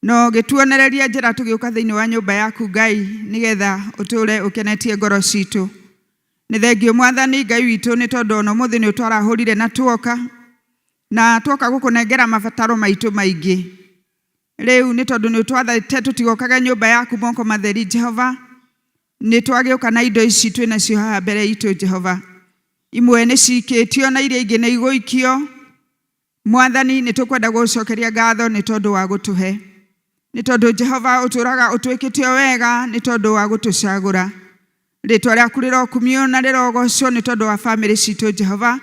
na ũgĩtuonereria njĩra tũgĩũka thĩinĩ wa nyũmba yaku Ngai nĩgetha ũtũũre ũkenetie ngoro citũ. Nĩ thengio Mwathani Ngai witũ nĩ tondũ ona ũmũthĩ nĩ ũtwarahũrire na tuoka na tuoka gũkũnengera mabataro maitũ maingĩ. Rĩu nĩ tondũ nĩ ũtwathĩte tũtigokage nyũmba yaku moko matheri Jehova, nĩ twagĩũka na indo ici twĩ nacio haha mbere itũ Jehova. Imwe nĩ cikĩtio na iria ingĩ nĩ igũikio. Mwathani nĩ tũkwenda gũgũcokeria ngatho nĩ tondũ wa gũtũhe. Nĩ tondũ Jehova ũtũraga ũtwĩkĩte o wega nĩ tondũ wa gũtũcagũra. Rĩtwa rĩaku rĩrokumio na rĩrogocwo nĩ tondũ wa bamĩrĩ citũ Jehova.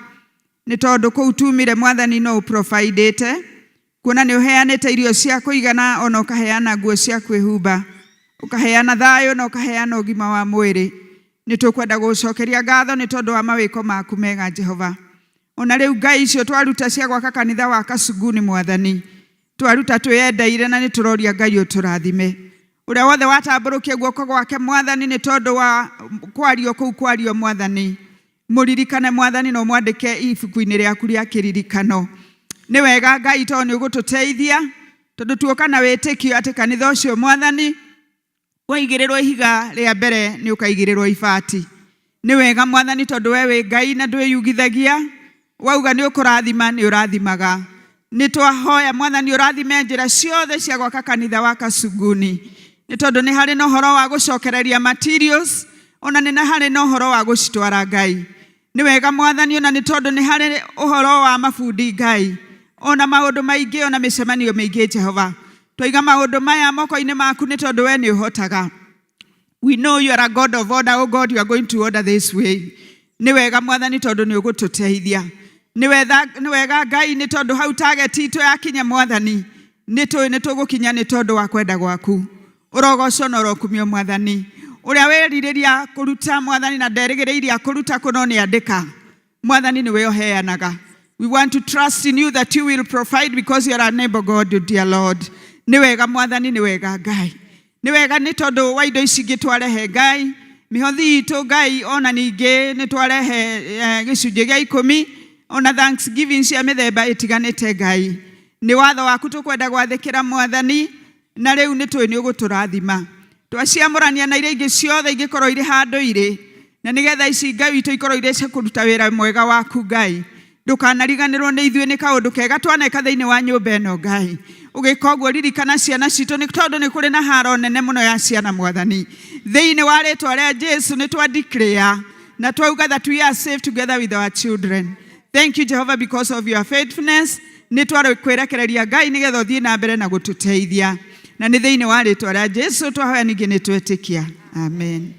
Nĩ tondũ kũu tumire Mwathani no ũprovidĩte. Kuona nĩ ũheanĩte irio cia kũigana ona ũkaheana nguo cia kwĩhumba. Ũkaheana thayũ na ũkaheana ũgima wa mwĩrĩ. Nĩ tũkwenda gũgũcokeria ngatho nĩ tondũ wa mawĩko maku mega Jehova. Ona rĩu Ngai icio twaruta cia gwaka kanitha wa Kasuguni Mwathani. Twaruta twĩyendeire na nĩ tũroria Ngai ũtũrathime. Ũrĩa wothe watambũrũkia guoko gwake Mwathani nĩ tondũ wa kwario kũu kwario Mwathani. Mũririkane Mwathani na ũmwandĩke ibuku-inĩ rĩaku rĩa kĩririkano. Nĩ wega Ngai tondũ nĩ ũgũtũteithia tondũ tuoka na wĩtĩkio atĩ kanitha ũcio Mwathani waigĩrĩrwo ihiga rĩa mbere nĩ ũkaigĩrĩrwo ibati. Nĩ wega Mwathani tondũ we wĩ Ngai na ndwĩyugithagia, wauga nĩ ũkũrathima nĩ ũrathimaga. Nĩ twahoya Mwathani ũrathime njĩra ciothe cia gwaka kanitha wa Kasuguni. Nĩ tondũ nĩ harĩ na ũhoro wa gũcokereria materials ona nĩ harĩ na ũhoro wa gũcitwara Ngai. Nĩ wega Mwathani ona nĩ tondũ nĩ harĩ ũhoro wa mabundi Ngai ona maũndũ maingĩ ona mĩcemanio mĩingĩ Jehova. Twaiga maũndũ maya moko-inĩ maku nĩ tondũ we nĩ ũhotaga. We know you are a God of order. Oh God, you are going to order this way. Nĩ wega Mwathani tondũ nĩ ũgũtũteithia. Nĩ wega Ngai nĩ tondũ hau target itũ yakinya Mwathani nĩ tũĩ nĩ tũgũkinya nĩ tondũ wa kwenda gwaku. Ũrogocwo na ũrokumio Mwathani. Ũrĩa wĩrirĩria kũruta Mwathani na nderĩgĩrĩire kũruta kũno nĩ andĩka. Mwathani nĩwe ũheanaga. We want to trust in you that you will provide because you are an able God, dear Lord. Nĩ wega Mwathani, nĩ wega Ngai. Nĩ wega nĩ tondũ wa indo ici ingĩ twarehe Ngai. Mĩhothi itũ Ngai ona ningĩ nĩ twarehe gĩcunjĩ gĩa ikũmi ona thanksgiving cia mĩthemba ĩtiganĩte Ngai. Nĩ watho waku tũkwenda gwathĩkĩra Mwathani na rĩu nĩ tũĩ nĩ ũgũtũrathima. Twaciamũrania na iria ingĩ ciothe ingĩkorwo irĩ handũ irĩ na nĩgetha ici Ngai witũ ikorwo irĩ cia kũruta wĩra mwega waku Ngai. Ndũkanariganĩrwo nĩ ithuĩ nĩ kaũndũ kega twaneka thĩinĩ wa nyũmba ĩno Ngai. Ũgĩka ũguo ririkana ciana citũ nĩ tondũ nĩ kũrĩ na haro nene mũno ya ciana Mwathani. Thĩinĩ wa rĩtwa rĩa Jesu nĩ twa declare na twauga that we are safe together with our children. Thank you Jehovah because of your faithfulness. Nĩ twakwĩrekereria Ngai nĩgetha ũthiĩ na mbere na gũtũteithia. Na nĩ thĩinĩ wa rĩtwa rĩa Jesu twahoya ningĩ nĩ twetĩkia. Amen.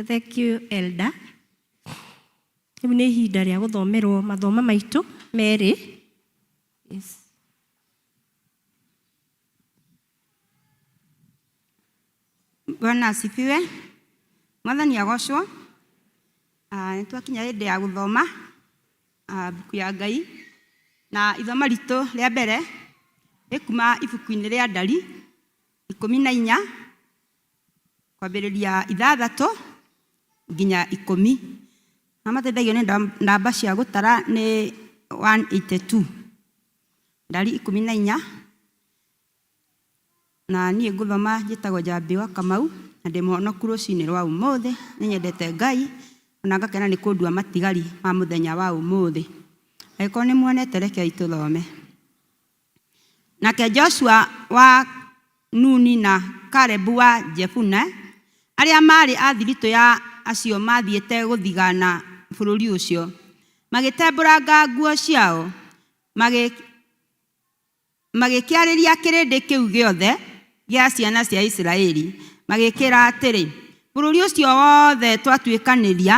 Thank you, Elder. Rĩu nĩ ihinda rĩa gũthomerwo mathoma maitũ merĩ. Yes. Bwana asifiwe. Mwathani agocwo. Nĩ twakinya hĩndĩ ya gũthoma mbuku ya Ngai na ithoma ritũ rĩa mbere rĩ kuma ibuku-inĩ rĩa Ndari 14 kwambĩrĩria 6 nginya 10. Na mateithagio nĩ namba cia gũtara nĩ 182. Ndari 14 na niĩ ngũthoma njĩtagwo Njambi wa Kamau na ndĩ mũhonoku rũcinĩ rwa ũmũthĩ. Nĩ nyendete Ngai ona ngakena nĩ kũndua matigari ma mũthenya wa ũmũthĩ. Angĩkorwo nĩ muonete rekei tũthome. Nake Joshua wa Nuni na Kalebu wa Jefune arĩa maarĩ a thiritũ ya acio maathiĩte gũthigana bũrũri ũcio, magĩtembũranga nguo ciao, magĩkĩarĩria kĩrĩndĩ kĩu gĩothe gĩa ciana cia Isiraeli, magĩkĩĩra atĩrĩ, Bũrũri ũcio wothe twatuĩkanĩria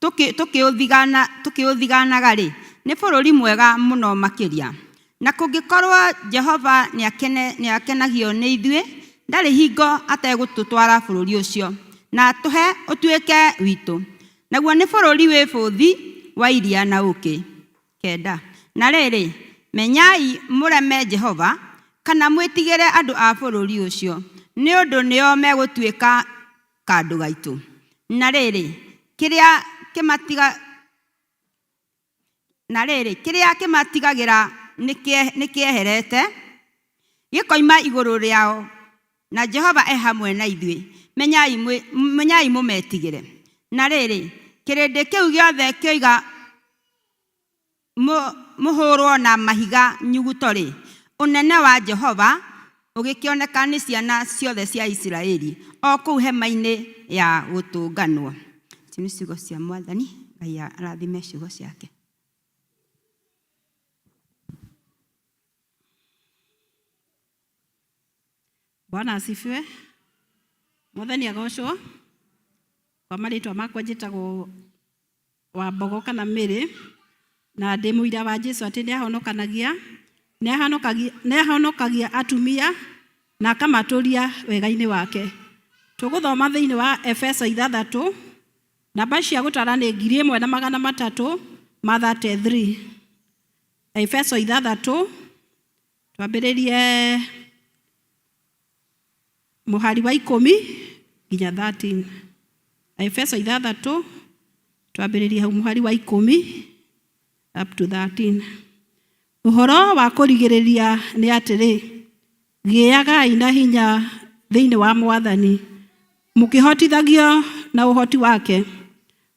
tũkĩũthiganaga-rĩ, nĩ bũrũri mwega mũno makĩria. Na kũngĩkorwo Jehova nĩakenagio nĩ ithuĩ, ndarĩ hingo ategũtũtwara bũrũri ũcio, na atũhe ũtuĩke witũ, naguo nĩ bũrũri wĩ bũthi wa iria na ũũkĩ. 9. Na rĩrĩ, menyai mũreme Jehova, kana mwĩtigĩre andũ a bũrũri ũcio, nĩ ũndũ nĩo megũtuĩka kandũ gaitũ. Na rĩrĩ, kĩrĩa kĩmatiga na rĩrĩ, kĩrĩa kĩmatigagĩra nĩkĩeherete, gĩkoima igũrũ rĩao, na Jehova e hamwe na ithuĩ, menyai mũmetigĩre. Na rĩrĩ, kĩrĩndĩ kĩu gĩothe kĩoiga mũhũrwo na mahiga nyuguto-rĩ, ũnene wa Jehova ũgĩkĩoneka nĩ ciana ciothe cia Isiraeli, o kũu hema-inĩ ya gũtũnganwo. Ici nĩ ciugo cia Mwathani, Ngai arathime ciugo ciake. Bwana asifiwe. Mwathani agocwo. Kwa marĩtwa makwa njĩtagwo Wambogo kana Mary, na ndĩ mũira wa Jesu atĩ nĩ ahonokanagia, nĩ ahonokagia atumia na akamatũria wega-inĩ wake. Tũgũthoma thĩinĩ wa Efeso ithathatũ, namba cia gũtara nĩ 1333. Efeso ithathatũ, twambĩrĩrie mũhari wa ikũmi nginya 13. Efeso ithathatũ, twambĩrĩrie hau mũhari wa ikũmi up to 13. Ũhoro wa kũrigĩrĩria nĩ atĩrĩ, gĩagai na hinya thĩinĩ wa Mwathani, mũkĩhotithagio na ũhoti wake.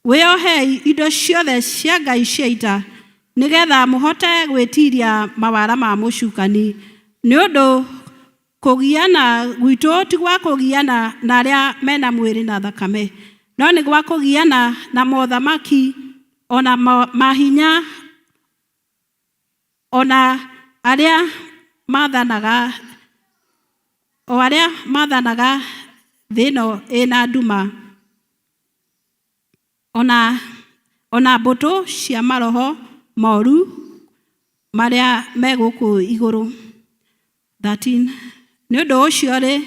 Wĩohei indo ciothe cia Ngai cia ita, nĩgetha mũhote gwĩtiria mawara ma mũcukani. Nĩ ũndũ kũgiana gwitũ ti gwa kũgiana na arĩa mena mwĩrĩ na thakame, no nĩ gwa kũgiana na mothamaki, ona mahinya, ona arĩa mathanaga, o arĩa mathanaga thĩ ĩno ĩna nduma, ona mbũtũ cia maroho moru marĩa me gũkũ igũrũ. 13. Nĩ ũndũ ũcio-rĩ,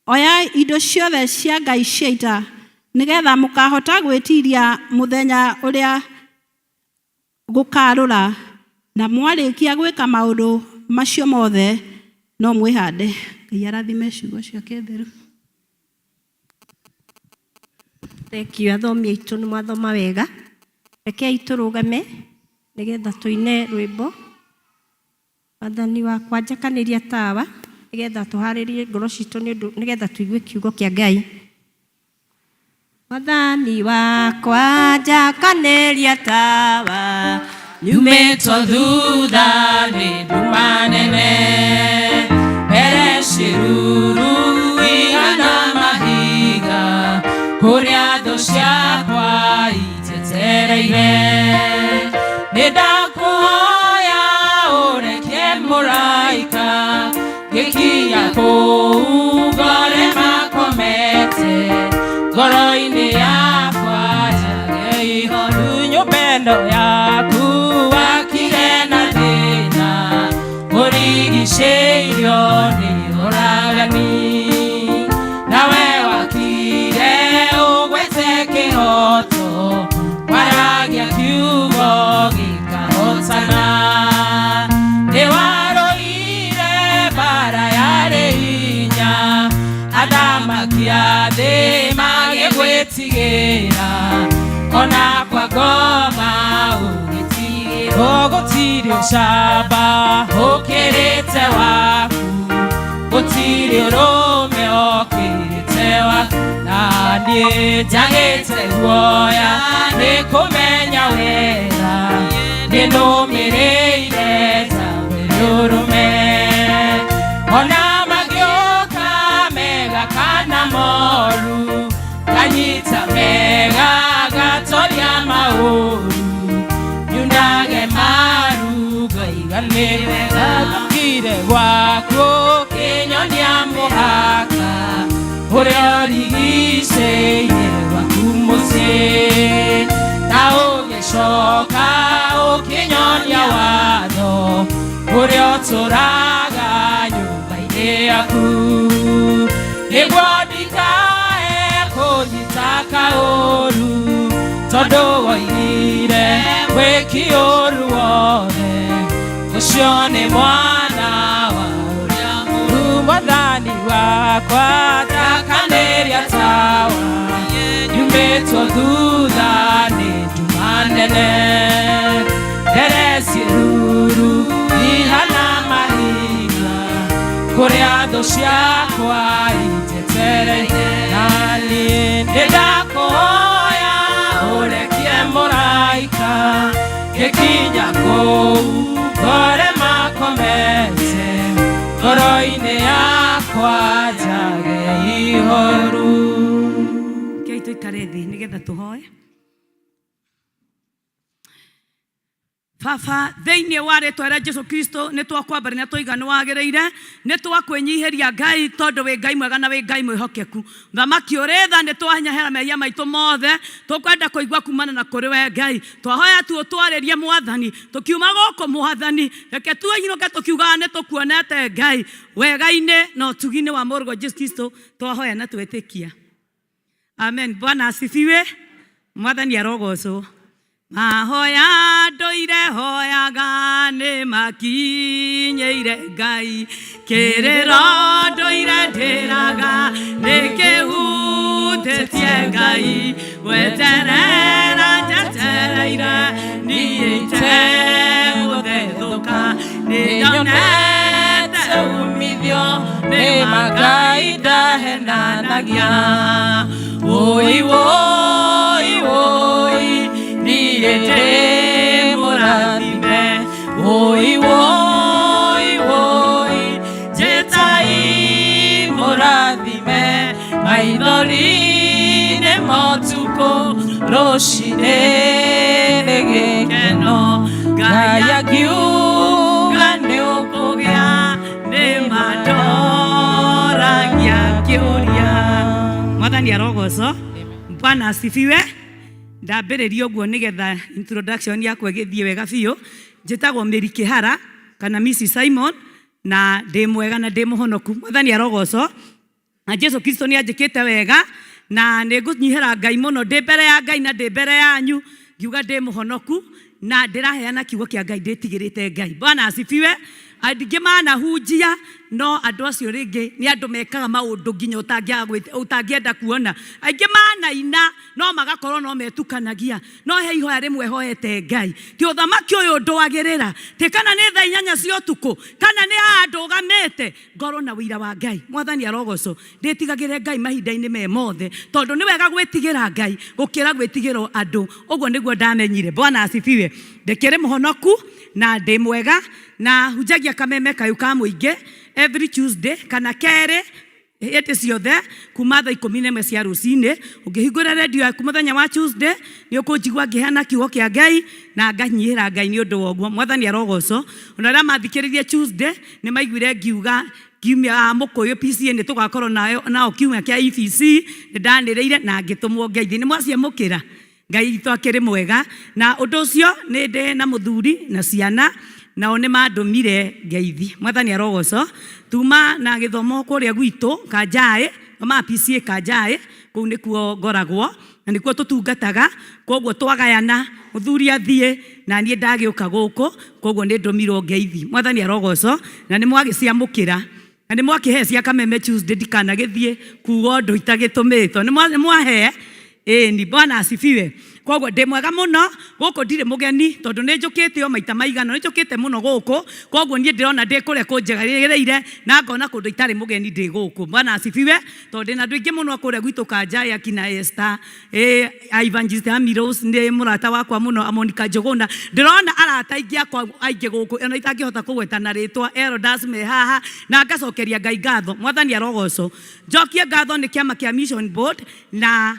oyai indo ciothe cia Ngai cia ita, nĩgetha mũkahota gwĩtiria mũthenya ũrĩa gũkarũra, na mwarĩkia gwĩka maũndũ macio mothe, no mwĩhande. Ngai arathime ciugo ciake theru. Thank you athomi aitũ nĩ mwathoma wega. Rekei tũrũgame nĩgetha tũine rwĩmbo. Mwathani wakwa njakanĩria tawa nĩgetha tũharĩrie ngoro citũ nĩ ũndũ nĩgetha tũigue kiugo kĩa Ngai. Mwathani wakwa njakanĩria tawa Nyumĩtwo thutha nĩ nduma nene, mbere ciruru igana mahiga, kũrĩa thũ ciakwa injetereire. Nĩ ndakũhoya ũrekie mũraika, ngĩkinya kũu ngore makomete, ngoro-inĩ yakwa njage ihoru. Nyũmba ĩno yaku wakire na thĩna, ũrigicĩirio nĩ ũragani, nawe wakire ũgwete kĩhoto, waragia kiugo gĩkahotana. Nĩ warũire mbara yarĩ hinya, athamaki a thĩ magĩgwĩtigĩra, ona kwa ngoma ũgĩtigĩrwo. Gũtirĩ ũcamba ũkĩrĩte waku, gũtirĩ ũrũme ũkĩrĩte waku, na niĩ njagĩte guoya nĩ kũmenya wega, nĩ nũmĩrĩire njambe ũrũme. Ona magĩũka mega kana moru, nganyita mega ngatoria maũru, nyunage maru ngaiga nĩ wega. Ndokire gwaku ũkĩnyonia mũhaka, Ũrĩa ũrigicĩirie gwaku mũciĩ na ũgĩcoka ũkĩnyonia watho ũrĩa ũtũraga nyũmba-inĩ yaku nĩguo ndikae kũnyita kaũru tondũ woigire wĩki ũru wothe ũcio nĩ mwana wa ũrĩa mũru mwathani wakwa takanĩria tawa nyumĩtwo thutha nĩ nduma nene ndereci ruru ihana mahiga kũrĩa thũ ciakwa injetereire na niĩ nĩndakũhoya ũrekie mũraika gĩkinya kũu ngore makomete ngoro-inĩ yakwa njage ihoru. Kei tũikare thĩ nĩgetha tũhoe. Baba thĩinĩ wa rĩtwa rĩa Jesu Kristo nĩ twakwambaria na tũiga nĩ wagĩrĩire nĩ twakwĩnyihĩria Ngai tondũ wĩ Ngai mwega na wĩ Ngai mwĩhokeku. Thamaki ũrĩ tha nĩ twanyehera mehia maitũ mothe tũkwenda kũigua kumana na kũrĩ we Ngai. Twahoya tu ũtwarĩrie Mwathani tũkiuma gũkũ Mwathani reke tuinũke tũkiugaga nĩ tũkuonete Ngai wega-inĩ na ũtugi-inĩ wa mũrũguo Jesu Kristo twahoya na twetĩkia. Amen. Bwana asifiwe. Mwathani arogocwo. Mahoya ndũire hoyaga nĩ makinyĩire Ngai kĩrĩro ndũire ndĩraga nĩ kĩhutĩtie Ngai weterera njetereire niĩ itegũthethũka nĩ nyonete umithio nĩ ma Ngai ndahenanagia woi woi woi niĩ ndĩ mũrathime woi woi woi njĩtai mũrathime maithori nĩ motukũ rũcinĩ nĩ gĩkeno Ngai akiuga nĩ ũkũgĩa nĩ mandoragia kĩũria. Mwathani arogocwo. Bwana asifiwe. Ndambĩrĩria ũguo nĩgetha introduction yakwa ĩgĩthiĩ wega biũ. Njĩtagwo Mary Kĩhara kana Mrs Simon na ndĩ mwega na ndĩ mũhonoku. Mwathani arogocwo. Na Jesu Kristo nĩ anjĩkĩte wega na nĩ ngũnyihĩra Ngai mũno ndĩ mbere ya Ngai na ndĩ mbere yanyu ngiuga ndĩ mũhonoku na ndĩraheana kiugo kĩa Ngai ndĩtigĩrĩte Ngai. Bwana asifiwe. Andũ manahunjia no andũ acio rĩngĩ nĩ andũ mekaga maũndũ nginya ũtangĩenda kuona. Aingĩ manaina no magakorwo no metukanagia no he ihoya rĩmwe hoete Ngai ti ũthamaki ũyũ ndwagĩrĩra ti kana nĩ thaa inyanya cia ũtukũ kana nĩ haha ndũgamĩte ngorwo na ũira wa Ngai. Mwathani arogocwo. Ndĩtigagĩre Ngai mahinda-inĩ me mothe tondũ nĩ wega gwĩtigĩra Ngai gũkĩra gwĩtigĩrwo andũ. Ũguo nĩguo ndamenyire. Bwana asifiwe. Ndĩkĩrĩ mũhonoku na ndĩ mwega na hunjagia kameme kayũ ka mũingĩ every Tuesday kana kerĩ hĩndĩ ciothe kuma thaa ikũmi na ĩmwe cia rũcinĩ. Ũngĩhingũra redio yaku mũthenya wa Tuesday nĩ ũkũnjigua ngĩheana kiugo kĩa Ngai na nganyihĩra Ngai nĩ ũndũ wa ũguo. Mwathani arogocwo. Ona arĩa mathikĩrĩirie Tuesday nĩ maiguire ngiuga kiumia mũkũyũ PCA nĩ tũgakorwo nao kiumia kĩa EPC nĩ ndanĩrĩire na ngĩtũmwo ngeithi. Nĩ mwaciamũkĩra? Ngai witũ akĩrĩ mwega na ũndũ ũcio nĩ ndĩ na mũthuri na ciana nao nĩ mandũmire ngeithi. Mwathani arogocwo. Tuma na gĩthomo kũrĩa gwitũ Kanjaĩ, ma PCA Kanjaĩ, kũu nĩkuo ngoragwo na nĩkuo tũtungataga, koguo twagayana mũthuri athiĩ na niĩ ndagĩũka gũkũ, koguo nĩ ndũmirwo ngeithi. Mwathani arogocwo na nĩ mwagĩciamũkĩra na nĩ mwakĩhe cia Kameme Tuesday ndikanagĩthiĩ kuga ũndũ itagĩtũmĩtwo. Nĩ mwahe? Ĩni, Bwana asifiwe. Koguo ndĩ mwega mũno gũkũ ndirĩ mũgeni tondũ nĩ njũkĩte o maita maigana, nĩ njũkĩte mũno gũkũ, koguo niĩ ndĩrona ndĩ kũrĩa kũnjagĩrĩire na ngona kũndũ itarĩ mũgeni ndĩ gũkũ. Bwana asifiwe. Tondũ ndĩna andũ aingĩ mũno kũrĩa gwitũ Kanjaĩ akina Esther, Evangelist Amiros nĩ mũrata wakwa mũno, Monica Njũgũna. Ndĩrona arata aingĩ akwa aingĩ gũkũ ona itangĩhota kũgweta na rĩtwa, Elders me haha na ngacokeria Ngai ngatho. Mwathani arogocwo. Njokie ngatho nĩ kĩama kĩa Mission Board na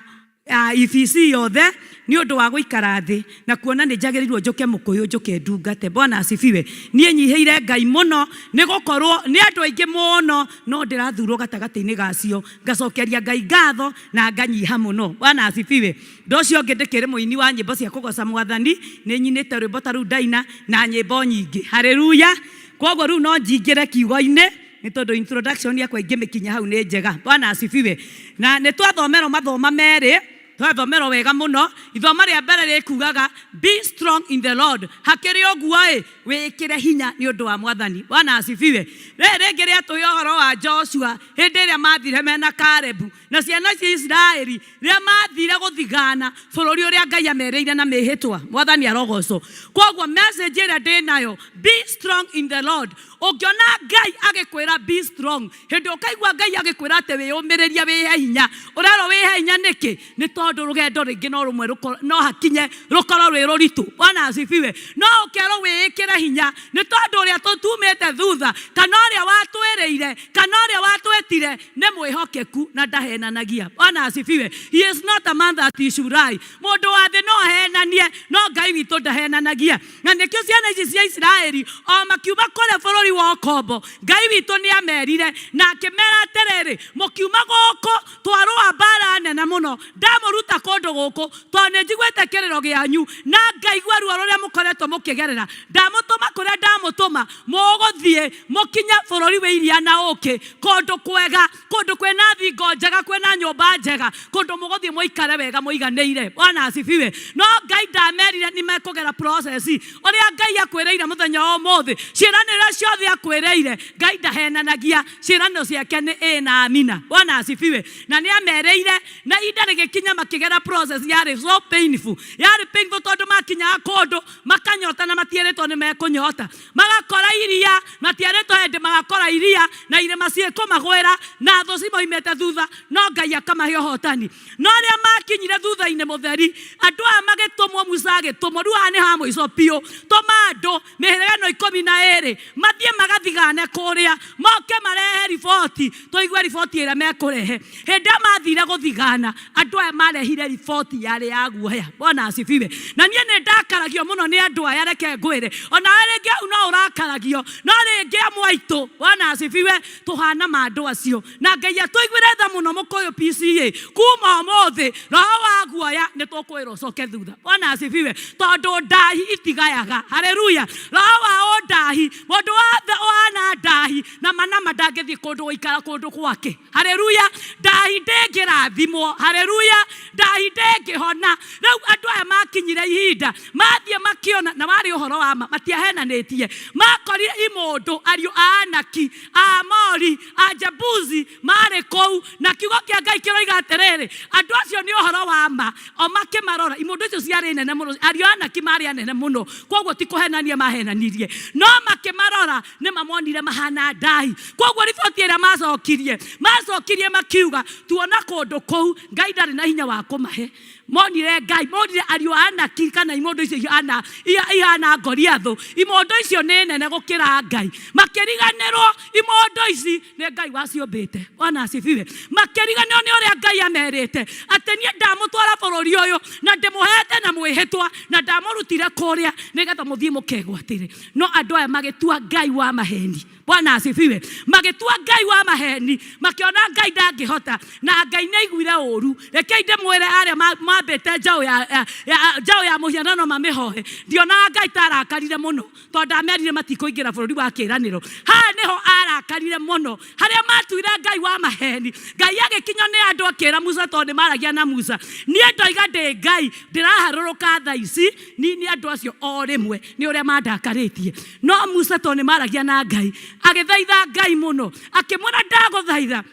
EPC yothe nĩ ũndũ wa gũikara thĩ na kuona nĩ njagĩrĩirwo njũke Mũkũyũ njũke ndungate. Bwana asifiwe. Niĩ nyihĩire Ngai mũno nĩ gũkorwo nĩ andũ aingĩ mũno no ndĩrathurwo gatagatĩ-inĩ gacio, ngacokeria Ngai ngatho na nganyiha mũno. Bwana asifiwe. Ũndũ ũcio ũngĩ ndĩkĩrĩ mũini wa nyĩmbo cia kũgoca Mwathani, nĩ nyinĩte rwĩmbo ta rũu ndaina na nyĩmbo nyingĩ. Haleluya! Kwoguo rĩu no njingĩre kiugo-inĩ nĩ tondũ introduction yakwa ingĩmĩkinya hau nĩ njega. Bwana asifiwe. Na nĩ twathomerwo mathoma merĩ, twathomerwo wega mũno. Ithoma rĩa mbere rĩkugaga be strong in the Lord. Hakĩrĩ ũguo ĩ, wĩkĩre hinya nĩ ũndũ wa Mwathani. Bwana asifiwe. Rĩrĩ rĩngĩ rĩatũhe ũhoro wa Joshua hĩndĩ ĩrĩa mathire mena Kalebu na ciana cia Isiraeli rĩrĩa mathire gũthigana bũrũri ũrĩa Ngai amerĩire na mĩhĩtwa. Mwathani arogocwo. Kwoguo message ĩrĩa ndĩnayo, be strong in the Lord. Ũngĩona Ngai agĩkwĩra be strong, hĩndĩ ũkaigua Ngai agĩkwĩra atĩ wĩyũmĩrĩrie, wĩhe hinya, ũrerwo wĩhe hinya nĩkĩ? Nĩ tondũ rũgendo rĩngĩ no rũmwe no hakinye rũkorwo rwĩ rũritũ. Bwana asifiwe. No ũkerwo wĩĩkĩre hinya nĩ tondũ ũrĩa tũtumĩte thutha kana ũrĩa watwĩrĩire kana ũrĩa watwĩtire nĩ mwĩhokeku na ndahenanagia. Bwana asifiwe. He is not a man that he should lie. Mũndũ wa thĩ no ahenanie, no Ngai witũ ndahenanagia. Na nĩkĩo ciana ici cia Isiraeli o makiuma kũrĩa bũrũri wa ũkombo, Ngai witũ nĩ amerire na akĩmera atĩrĩrĩ, mũkiuma gũkũ twarũa mbara nene mũno, ndamũruta kũndũ gũkũ tondũ nĩ njiguĩte kĩrĩro gĩanyu na ngaigua ruo rũrĩa mũkoretwo mũkĩgerera. Ndamũtũma kũrĩa ndamũtũma, mũgũthiĩ mũkinye bũrũri wĩ iria na ũkĩ, kũndũ kwega, kũndũ kwĩna thingo njega, kwĩna nyũmba njega, kũndũ mũgũthiĩ mũikare wega mũiganĩire. Bwana asifiwe. No Ngai ndamerire nĩ mekũgera process. Ũrĩa Ngai akwĩrĩire mũthenya wa ũmũthĩ, ciĩranĩro iria ciothe akwĩrĩire, Ngai ndahenanagia, ciĩranĩro ciake nĩ ĩĩ na amina. Bwana asifiwe. Na nĩ amerĩire, na ihinda rĩgĩkinya makĩgera process yarĩ so painful. Yarĩ painful tondũ makinyaga kũndũ makanyota na matierĩtwo nĩ mekũnyota. Magakora iria, matiarĩtwo hĩndĩ magakora iria na irĩma ciĩkũmagwĩra na thũ cimoimĩte thutha, no Ngai akamahe ũhotani. No rĩrĩa makinyire thutha-inĩ mũtheri, andũ aya magĩtũmwo, Musa agĩtũmwo, rĩu haha nĩ ha mũico biũ, tũma andũ mĩhĩrĩga ĩno 12 mathiĩ magathigane kũrĩa, moke marehe riboti, tũigue riboti ĩrĩa mekũrehe. Hĩndĩ ĩrĩa mathire gũthigana, andũ aya marehire riboti yarĩ ya guoya. Bwana asifiwe. Na niĩ nĩ ndakaragio mũno nĩ andũ aya, reke ngwĩre, onawe rĩngĩ hau no ũrakaragio, no rĩngĩ amwe aitũ, Bwana asifiwe, tũhana ma andũ acio. Na Ngai atũiguĩre tha mũno Mũkũyũ PCA, kuma ũmũthĩ roho wa guoya nĩ tũkwĩrwo ũcoke thutha. Bwana asifiwe. Tondũ ndahi itigayaga. Haleluya. Roho wa ũndahi, mũndũ wothe ũhana ndahi na manama ndangĩthiĩ kũndũ gũikara kũndũ gwake. Haleluya. Ndahi ndĩngĩrathimwo. Haleluya. Ndahi ndĩngĩhona. Rĩu andũ aya makinyire ihinda mathiĩ makĩona, na warĩ ũhoro wa ma, matiahenanĩtie. Makorire imũndũ ariũ a Anaki, a Amori, a Jebusi marĩ kũu, na kiugo kĩa Ngai kĩroiga atĩrĩrĩ, andũ acio nĩ ũhoro wa ma. O makĩmarora, imũndũ icio ciarĩ nene mũno, ariũ a Anaki marĩ anene mũno, kwoguo ti kũhenania mahenanirie, no makĩmarora nĩ mamonire mahana ndahi. Kwoguo riboti ĩrĩa macokirie, macokirie makiuga tuona kũndũ kũu Ngai ndarĩ na hinya wa kũmahe. Monire Ngai, monire ariũ a Anaki kana imũndũ icio ihana, ihana Goliathũ, imũndũ icio nĩ nene gũkĩra Ngai. Makĩriganĩrwo imũndũ ici nĩ Ngai waciũmbĩte. Bwana asifiwe. Makĩriganĩrwo nĩ ũrĩa Ngai amerĩte atĩ niĩ ndamũtwara bũrũri ũyũ na ndĩmũhete na mwĩhĩtwa na ndamũrutire kũrĩa nĩgetha mũthiĩ mũkegwatĩre. No andũ aya magĩtua Ngai wa maheni. Bwana asifiwe. Magĩtua Ngai wa maheni, makĩona Ngai ndangĩhota, na Ngai nĩ aiguire ũru. Rekei ndĩmwĩre arĩa mambĩte njaũ ya, ya, ya, njaũ ya mũhianano mamĩhoe, ndionaga Ngai ta arakarire mũno, tondũ ndamerire matikũingĩra bũrũri wa kĩĩranĩro. Haha nĩho arakarire mũno, harĩa matuire Ngai wa maheni. Ngai agĩkinywo nĩ andũ akĩra Musa, tondũ nĩ maragia na Musa, niĩ ndoiga ndĩ Ngai, ndĩraharũrũka thaa ici nini andũ acio o rĩmwe nĩ ũrĩa mandakarĩtie. No Musa tondũ nĩ maragia na Ngai, agĩthaitha Ngai mũno, akĩmwĩra ndagũthaitha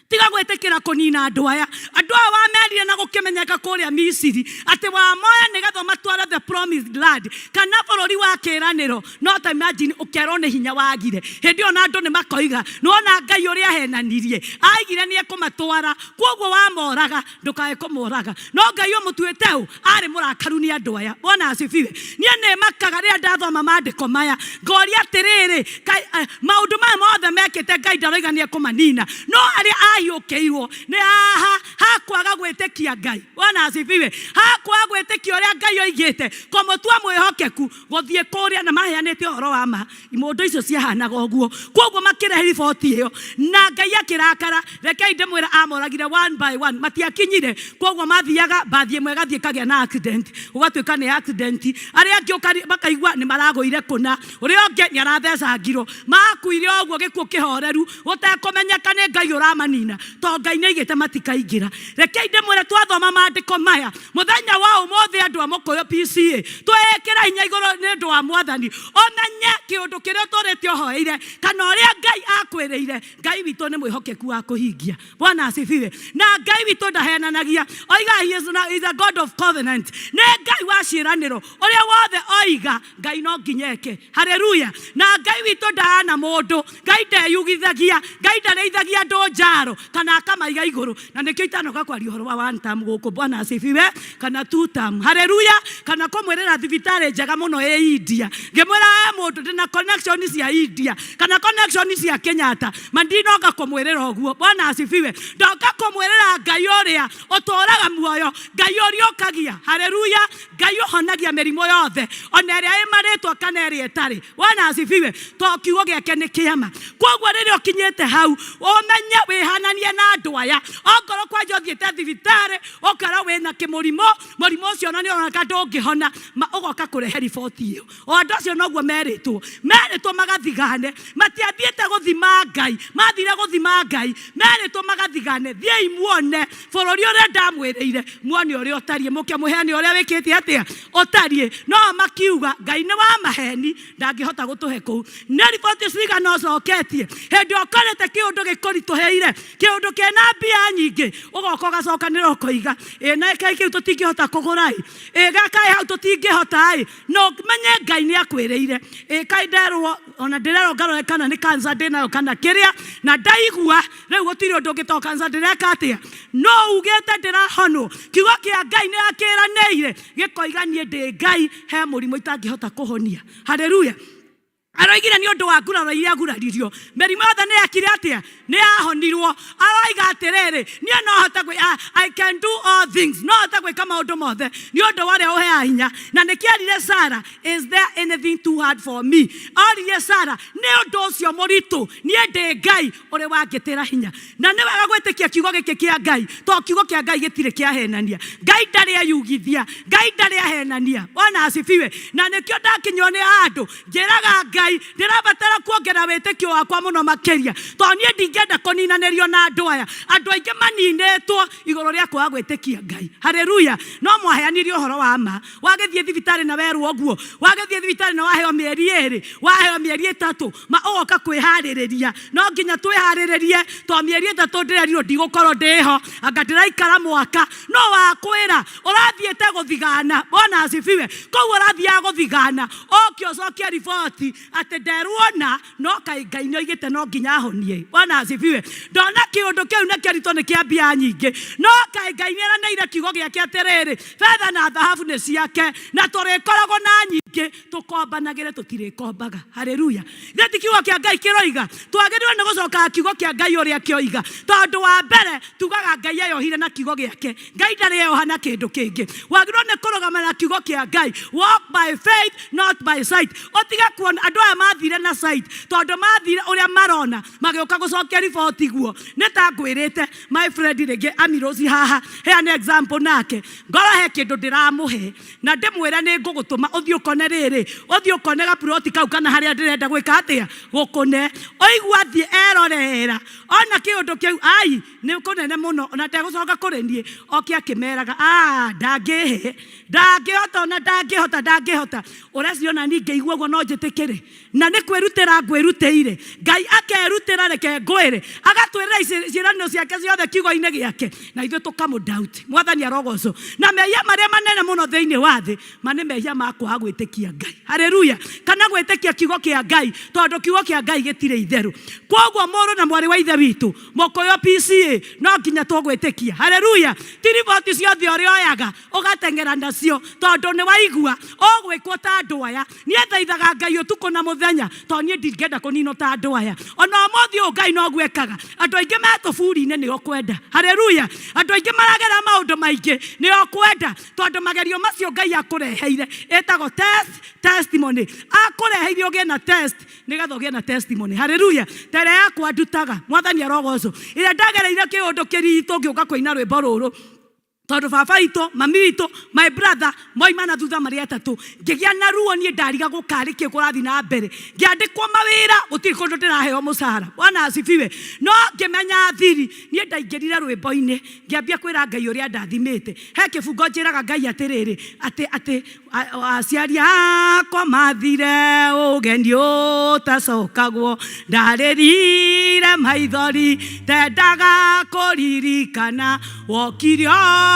tiga gwĩtĩkĩra kũnina andũ aya. Andũ aya wamerire na gũkĩmenyeka kũrĩa Misiri atĩ wamoya nĩgetha ũmatware the promise. promised land kana bũrũri wa kĩĩranĩro. No ta imagine ũkerwo nĩ hinya wagire. Hĩndĩ ĩyo na andũ nĩ makoiga, nĩwona Ngai ũrĩa ahenanirie, aigire nĩ ekũmatwara, kwoguo wamoraga ndũkae kũmoraga. No Ngai ũmũtuĩte ũ? Arĩ mũrakaru nĩ andũ aya. Bwana asifiwe. Niĩ nĩ makaga rĩrĩa ndathoma maandĩko maya, ngoria atĩrĩrĩ, kaĩ eh, maũndũ maya mothe mekĩte Ngai ndaroiga nĩ ekũmanina, no arĩa ahiũkĩirwo nĩ haha hakwaga gwĩtĩkia Ngai. Bwana asifiwe. Hakwaga gwĩtĩkia ũrĩa Ngai oigĩte, kũmũtua mwĩhokeku, gũthiĩ kũrĩa na maheanĩte ũhoro wa ma, imũndũ icio ciahanaga ũguo. Kwoguo makĩrehe riboti ĩyo na Ngai akĩrakara. Rekei ndĩmwĩre, amoragire one by one, matiakinyire. Kwoguo mathiaga mbathi ĩmwe ĩgathiĩ ĩkagĩa na accident, gũgatuĩka nĩ accident. Arĩa angĩ makaigua nĩ maragũire kũna, ũrĩa ũngĩ nĩ arathecangirwo. Makuire ũguo gĩkuũ kĩhoreru, gũtekũmenyeka nĩ Ngai ũramanina, tondũ Ngai nĩ aigĩte matikaingĩra. Rekei ndĩmwĩre, twathoma maandĩko maya mũthenya wa ũmũthĩ, andũ a Mũkũyũ PCA, twĩĩkĩre hinya igũrũ nĩ ũndũ wa Mwathani. Ũmenye kĩũndũ kĩrĩa ũtũrĩte ũhoeire kana ũrĩa Ngai akwĩrĩire. Ngai witũ nĩ mwĩhokeku wa kũhingia. Bwana asifiwe. Na Ngai witũ ndahenanagia, oiga he is a God of covenant. Nĩ Ngai wa ciĩranĩro, ũrĩa wothe oiga Ngai no nginya eke. Haleluya. Na Ngai witũ ndahana mũndũ, Ngai ndeyugithagia, Ngai ndarĩithagia andũ njaro kana akamaiga igũrũ. Na nĩkĩo itanoka kwaria ũhoro wa one term gũkũ. Bwana asifiwe. Kana two term. Haleluya. Kana kũmwĩrĩra thibitarĩ njega mũno ĩ India, ngĩmwĩra he mũndũ ndĩna connection cia India kana connection cia Kenyatta, ma ndinoka kũmwĩrĩra ũguo. Bwana asifiwe. Ndoka kũmwĩrĩra Ngai ũrĩa ũtũraga muoyo, Ngai ũriũkagia. Haleluya. Ngai ũhonagia mĩrimũ yothe, ona ĩrĩa ĩ marĩtwa kana ĩrĩa ĩtarĩ. Bwana asifiwe. To kiugo gĩake nĩ kĩama. Kwoguo rĩrĩa ũkinyĩte hau, ũmenye wĩhananie na andũ aya. Ongorwo kwanja ũthiĩte thibitarĩ ũkerwo wĩna kĩmũrimũ, mũrimũ ũcio ona nĩ ũroneka ndũngĩhona, ũgoka kũrehe riboti ĩyo. O andũ acio noguo merĩtwo, merĩtwo magathigane, matiathiĩte gũthima Ngai, mathire gũthima Ngai, merĩtwo magathigane, thiĩi muone bũrũri ũrĩa ndamwĩrĩire, muone ũrĩa ũtariĩ, mũke mũheane ũrĩa wĩkĩte atĩa ũtariĩ. No makiuga Ngai nĩ wa maheni, ndangĩhota gũtũhe kũu. Nĩ riboti cigana ũcoketie hĩndĩ ũkorete kĩũndũ gĩkũritũhĩire, kĩũndũ kĩna mbia nyingĩ, ũgoka ũgacokanĩra ũkoiga, ĩ na kaĩ kĩu tũtingĩhota kũgũra ĩ, ĩ gakaĩ hau tũtingĩhota ĩ. No menye Ngai nĩ akwĩrĩire. Ĩ kaĩ nderwo, ona ndĩrerwo ngarore kana nĩ cancer ndĩnayo kana kĩrĩa, na ndaigua rĩu gũtirĩ ũndũ ũngĩ to cancer ndĩreka atĩa, no ugĩte ndĩrahonwo. Kiugo kĩa Ngai nĩ akĩranĩire gĩkoiga niĩ ndĩ Ngai, he mũrimũ itangĩhota kũhonia. Haleluya. Aroigire nĩ ũndũ wa nguraro iria aguraririo, mĩrimũ yothe nĩ yekire atĩa? Nĩ yahonirwo. Aroiga atĩrĩrĩ, niĩ no hote gwĩ, I can do all things, no hote gwĩka maũndũ mothe nĩ ũndũ wa ũrĩa ũheaga hinya. Na nĩkĩo erire Sara, is there anything too hard for me? Oririe Sara, nĩ ũndũ ũcio mũritũ, niĩ ndĩ Ngai ũrĩ wangĩtĩra hinya. Na nĩ wega gwĩtĩkia kiugo gĩkĩ kĩa Ngai, tondũ kiugo kĩa Ngai gĩtirĩ kĩahenania. Ngai ndarĩ eyugithia, Ngai ndarĩ ahenania. Bwana asifiwe. Na nĩkĩo ndakinywo nĩ handũ njĩraga Ngai ndĩrabatara kuongerera wĩtĩkio wakwa mũno makĩria, tondũ niĩ ndingĩenda kũninanĩrio na andũ aya. Andũ aingĩ maninĩtwo igũrũ rĩa kwaga gwĩtĩkia Ngai. Haleluya. No mwaheanire ũhoro wa ma. Wagĩthiĩ thibitarĩ na werwo ũguo, wagĩthiĩ thibitarĩ na waheo mĩeri ĩrĩ, waheo mĩeri ĩtatũ, ma ũgoka kwĩharĩrĩria. No nginya twĩharĩrĩrie, tondũ mĩeri ĩtatũ ndĩrerirwo ndigũkorwo ndĩho, anga ndĩraikara mwaka. No wakwĩra ũrathiĩte gũthigana. Bwana asifiwe. Kũu ũrathiaga gũthigana, ũke ũcokie riboti atĩ nderwo na, no kaĩ Ngai nĩ oigĩte no nginya ahonie. Bwana asifiwe. Ndona kĩũndũ kĩu nĩ kĩritũ, nĩ kĩa mbia nyingĩ, no kaĩ Ngai nĩ eranĩire kiugo gĩake atĩrĩrĩ, betha na thahabu nĩ ciake, na tũrĩkoragwo na nyingĩ, tũkombanagĩre, tũtirĩkombaga. Haleluya. Githĩ ti kiugo kĩa Ngai kĩroiga? Twagĩrĩirwo nĩ gũcokaga kiugo kĩa Ngai ũrĩa kĩoiga, tondũ wa mbere tugaga Ngai eyohire na kiugo gĩake. Ngai ndarĩ eyoha na kĩndũ kĩngĩ. Wagĩrĩirwo nĩ kũrũgama na kiugo kĩa Ngai. Walk by faith not by sight. Ũtige kuona andũ aya mathire na sight, tondũ mathire ũrĩa marona magĩũka gũcokia riboti guo. Nĩ ta ngwĩrĩte my friend rĩngĩ Amirosi haha, heane example nake, ngorwo he kĩndũ ndĩramũhe na ndĩmwĩre nĩ ngũgũtũma ũthiĩ ũkone rĩrĩ, ũthiĩ ũkone gaploti kau kana harĩa ndĩrenda gwĩka atĩa gũkũne. Ũigua athiĩ erorera ona kĩũndũ kĩu, ai nĩ kũnene mũno, ona ndegũcoka kũrĩ niĩ, oke akĩmeraga, ah, ndangĩhe, ndangĩhota, ona ndangĩhota, ndangĩhota. Ũreciria ona niĩ ngĩigua ũguo no njĩtĩkĩre? Na nĩ kwĩrutĩra ngwĩrutĩire. Ngai akerutĩra, reke ngwĩre, agatwĩrĩra ciĩranĩro ciake ciothe kiugo-inĩ gĩake, na ithuĩ tũkamũ doubt. Mwathani arogocwo. Na mehia marĩa manene mũno thĩinĩ wa thĩ, ma nĩ mehia ma kwaga gwĩtĩkia Ngai. Haleluya. Kana gwĩtĩkia kiugo kĩa Ngai, tondũ kiugo kĩa Ngai gĩtirĩ itherũ. Kwoguo mũrũ na mwarĩ wa ithe witũ, Mũkũyũ PCA, no nginya tũgwĩtĩkia. Haleluya. Ti riboti ciothe ũrĩoyaga ũgateng'era nacio, tondũ nĩ waigua ũgwĩkwo ta andũ aya. Niĩ thaithaga Ngai ũtukũ na mũthenya, tondũ niĩ ndingĩenda kũninwo ta andũ aya. Ona ũmũthĩ ũyũ Ngai noguo ekaga. Andũ aingĩ me tũburi-inĩ nĩo kwenda. Haleluya. Andũ aingĩ maragera maũndũ maingĩ nĩo kwenda, tondũ magerio macio Ngai akũreheire ĩtagwo test, testimony. Akũreheire ũgĩe na test nĩgetha ũgĩe na testimony. Haleluya. Ta ĩrĩa yakwa ndutaga, Mwathani arogocwo, ĩrĩa ndagereire kĩũndũ kĩritũ ngĩũka kũina rwĩmbo rũrũ, tondũ baba witũ, mami witũ, my brother moima na thutha marĩ atatũ. Ngĩgĩa na ruo, niĩ ndarigagwo karĩ kĩ kũrathiĩ na mbere. Ngĩandĩkwo mawĩra, gũtirĩ kũndũ ndĩraheo mũcara. Bwana asifiwe. No ngĩmenya thiri, niĩ ndaingĩrire rwĩmbo-inĩ, ngĩambia kwĩra Ngai ũrĩa andathimĩte. He kĩbungo njĩraga Ngai atĩrĩrĩ, atĩ atĩ aciari akwa mathire ũgeni ũtacokagwo, ndarĩrire maithori tendaga kũririkana, wokire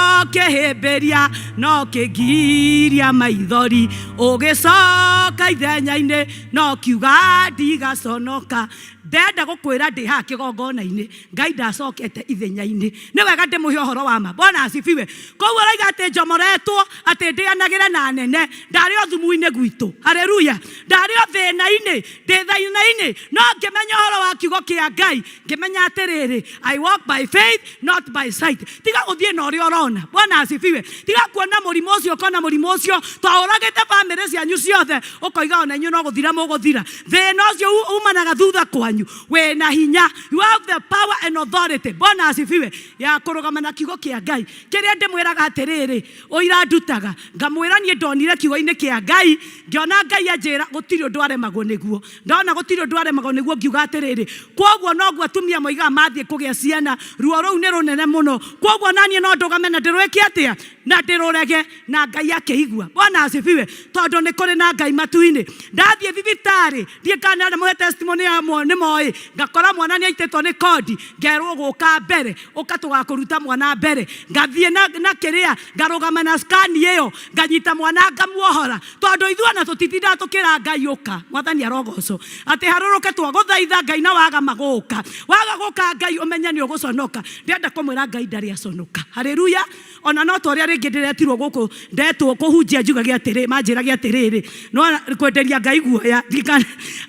ũkĩhĩmbĩria no kĩngiria maithori, ũgĩcoka ithenya-inĩ no kiuga ndigaconoka. Ndenda gũkwĩra ndĩ haha kĩgongona-inĩ, Ngai ndacokete ithenya-inĩ. Nĩ wega ndĩmũhe ũhoro wa ma. Bwana asifiwe. Koguo ũraiga atĩ njomoretwo atĩ ndĩanagĩre na anene, ndarĩ o thumu-inĩ gwitũ. Haleluya. Ndarĩ o thĩna-inĩ, ndĩ thĩna-inĩ, no ngĩmenya ũhoro wa kiugo kĩa Ngai, ngĩmenya atĩrĩrĩ, I walk by faith not by sight. Tiga gũthiĩ na ũrĩa ũrona. Bwana asifiwe. Tiga kuona mũrimũ ũcio ũkona mũrimũ ũcio twaũragĩte bamĩrĩ cianyu ciothe, ũkoiga ona inyuĩ no gũthira mũgũthira. Thĩna ũcio umanaga thutha kwanyu, wĩna hinya. You have the power and authority. Bwana asifiwe. Ya kũrũgama na kiugo kĩa Ngai. Kĩrĩa ndĩmwĩraga atĩrĩrĩ, ũira ndutaga, ngamwĩra niĩ ndonire kiugo-inĩ kĩa Ngai, ngĩona Ngai anjĩra gũtirĩ ũndũ aremagwo nĩguo. Ndona gũtirĩ ũndũ aremagwo nĩguo, ngiuga atĩrĩrĩ, kwoguo noguo atumia moigaga mathiĩ kũgĩa ciana, ruo rũu nĩ rũnene mũno, kwoguo naniĩ no ndũgame na ndĩrwĩke atĩa? Na ndĩrũrege. Na Ngai akĩigua. Bwana asifiwe. Tondũ nĩ kũrĩ na Ngai matu-inĩ. Ndathiĩ thibitarĩ, ndiĩ kana nĩ mũhe testimony ya nĩ moĩ, ngakora mwana nĩ aitĩtwo nĩ kondi, ngerwo gũka mbere, ũka tũgakũruta mwana mbere. Ngathiĩ na kĩrĩa, ngarũgama na scan ĩyo, nganyita mwana ngamuohora, tondũ ithuĩ ona tũtitindaga tũkĩra Ngai ũka. Mwathani arogocwo. Atĩ harũrũke twagũthaitha Ngai na waga magũka. Waga gũka Ngai ũmenye nĩ ũgũconoka. Ndĩrenda kũmwĩra Ngai ndarĩ aconoka. Haleluya. Ona no ta ũrĩa rĩngĩ ndĩretirwo gũkũ, ndetwo kũhunjia njugage atĩrĩ, manjĩrage atĩrĩrĩ, no kwenderia Ngai guoya,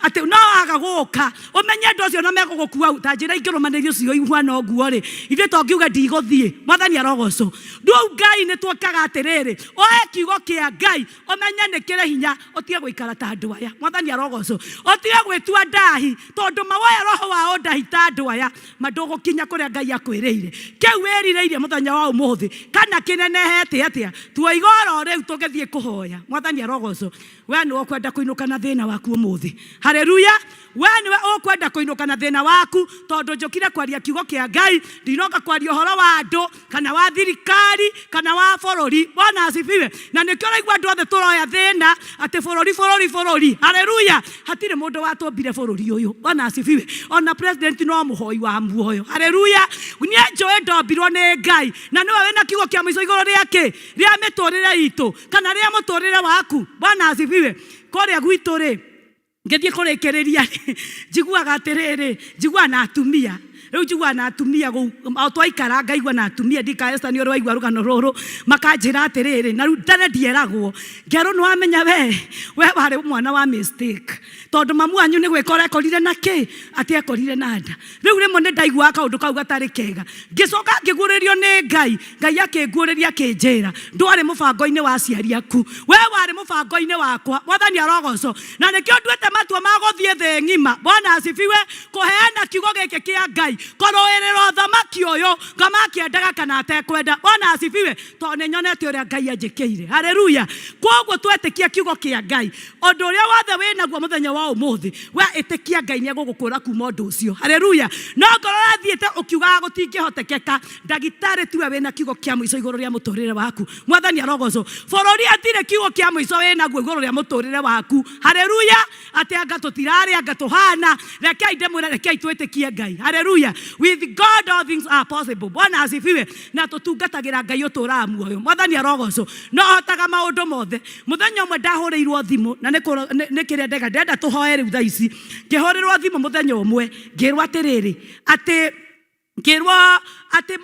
atĩ no waga gũka, ũmenye andũ acio na megũgũkua ta njĩra ingĩrũmanĩrio ciugo ihuana ũguo rĩ, ithuĩ to ngiuge ndigũthiĩ. Mwathani arogocwo. Rĩu Ngai nĩ twekaga atĩrĩrĩ, oe kiugo kĩa Ngai, ũmenye nĩ kĩrĩ hinya, ũtige gũikara ta andũ aya. Mwathani arogocwo. Ũtige gwĩtua ndahi, tondũ ma woya roho wa ũndahi ta andũ aya, ma ndũgũkinya kũrĩa Ngai akwĩrĩire. Kĩu wĩrirĩirie mũthenya wa ũmũthĩ, kana kĩnenehete atĩa, tuoiga oro rĩu tũgĩthiĩ kũhoya. Mwathani arogocwo. We nĩwe ũkwenda kũinũka na thĩna waku ũmũthĩ. Haleluya. We nĩwe ũkwenda kũinũka na thĩna waku, tondũ njũkire kwaria kiugo kĩa Ngai, ndinoka kwaria ũhoro wa andũ, kana wa thirikari, kana wa bũrũri. Bwana asifiwe. Na nĩkĩo ũraigua andũ othe tũroya thĩna, atĩ bũrũri, bũrũri, bũrũri. Haleluya. Hatirĩ mũndũ watũmbire bũrũri ũyũ. Bwana asifiwe. Ona president no mũhoi wa muoyo. Haleluya. Niĩ njũĩ ndombirwo nĩ Ngai, na nĩwe wĩna kiugo kĩa mũico igũrũ rĩa kĩ? Rĩa mĩtũrĩre itũ, kana rĩa mũtũrĩre waku. Bwana asifiwe. Kũrĩa gwitũ rĩ, ngĩthiĩ kũrĩkĩrĩria njiguaga atĩrĩrĩ, njiguaga na atumia, rĩu njiguaga na atumia kũu, o twaikara ngaigua na atumia, ndiũĩ kana Esther nĩ ũrĩ waigua rũgano rũrũ, makanjĩra atĩrĩrĩ, na rĩu tene ndieragwo, ngerwo nĩ wamenya we, we warĩ mwana wa mistake, tondũ mamu wanyu nĩ gwĩkora ekorire na kĩ, atĩ ekorire na nda. Rĩu rĩmwe nĩ ndaiguaga kaũndũ kau gatarĩ kega, ngĩcoka ngĩguũrĩrio nĩ Ngai, Ngai akĩnguũrĩria akĩnjĩra, ndwarĩ mũbango-inĩ wa aciari aku, we warĩ mũbango-inĩ wakwa. Mwathani arogocwo. Na nĩkĩo nduĩte matua ma gũthiĩ thĩ ng'ima, Bwana asifiwe, kũheana kiugo gĩkĩ kĩa Ngai. Ngai kũrũĩrĩra ũthamaki ũyũ ngoma akĩendaga kana atekwenda. Bwana asifiwe, tondũ nĩ nyonete ũrĩa Ngai anjĩkĩire. Haleluya. Kwoguo twetĩkia kiugo kĩa Ngai, ũndũ ũrĩa wothe wĩ naguo mũthenya wa ũmũthĩ, we ĩtĩkia Ngai nĩ egũgũkũra kuma ũndũ ũcio. Haleluya. No ngorwo ũrathiĩte ũkiugaga gũtingĩhotekeka, ndagĩtarĩ tiwe wĩna kiugo kĩa mũico igũrũ rĩa mũtũrĩre waku. Mwathani arogocwo. Bũrũri hatirĩ kiugo kĩa mũico wĩnaguo igũrũ rĩa mũtũrĩre waku. Haleluya. Atĩ anga tũtirarĩ, anga tũhana. Rekei ndĩmwĩre, rekei twĩtĩkie Ngai. Haleluya. With God all things are possible. Bwana asifiwe. Na tũtungatagĩra Ngai ũtũraga muoyo. Mwathani arogocwo. No ahotaga maũndũ mothe. Mũthenya ũmwe ndahũrĩirwo thimũ, na nĩ kĩrĩa ndega, ndĩrenda tũhoe rĩu thaa ici. Ngĩhũrĩrwo thimũ mũthenya ũmwe, ngĩrwo atĩrĩrĩ, atĩ ngĩrwo atĩ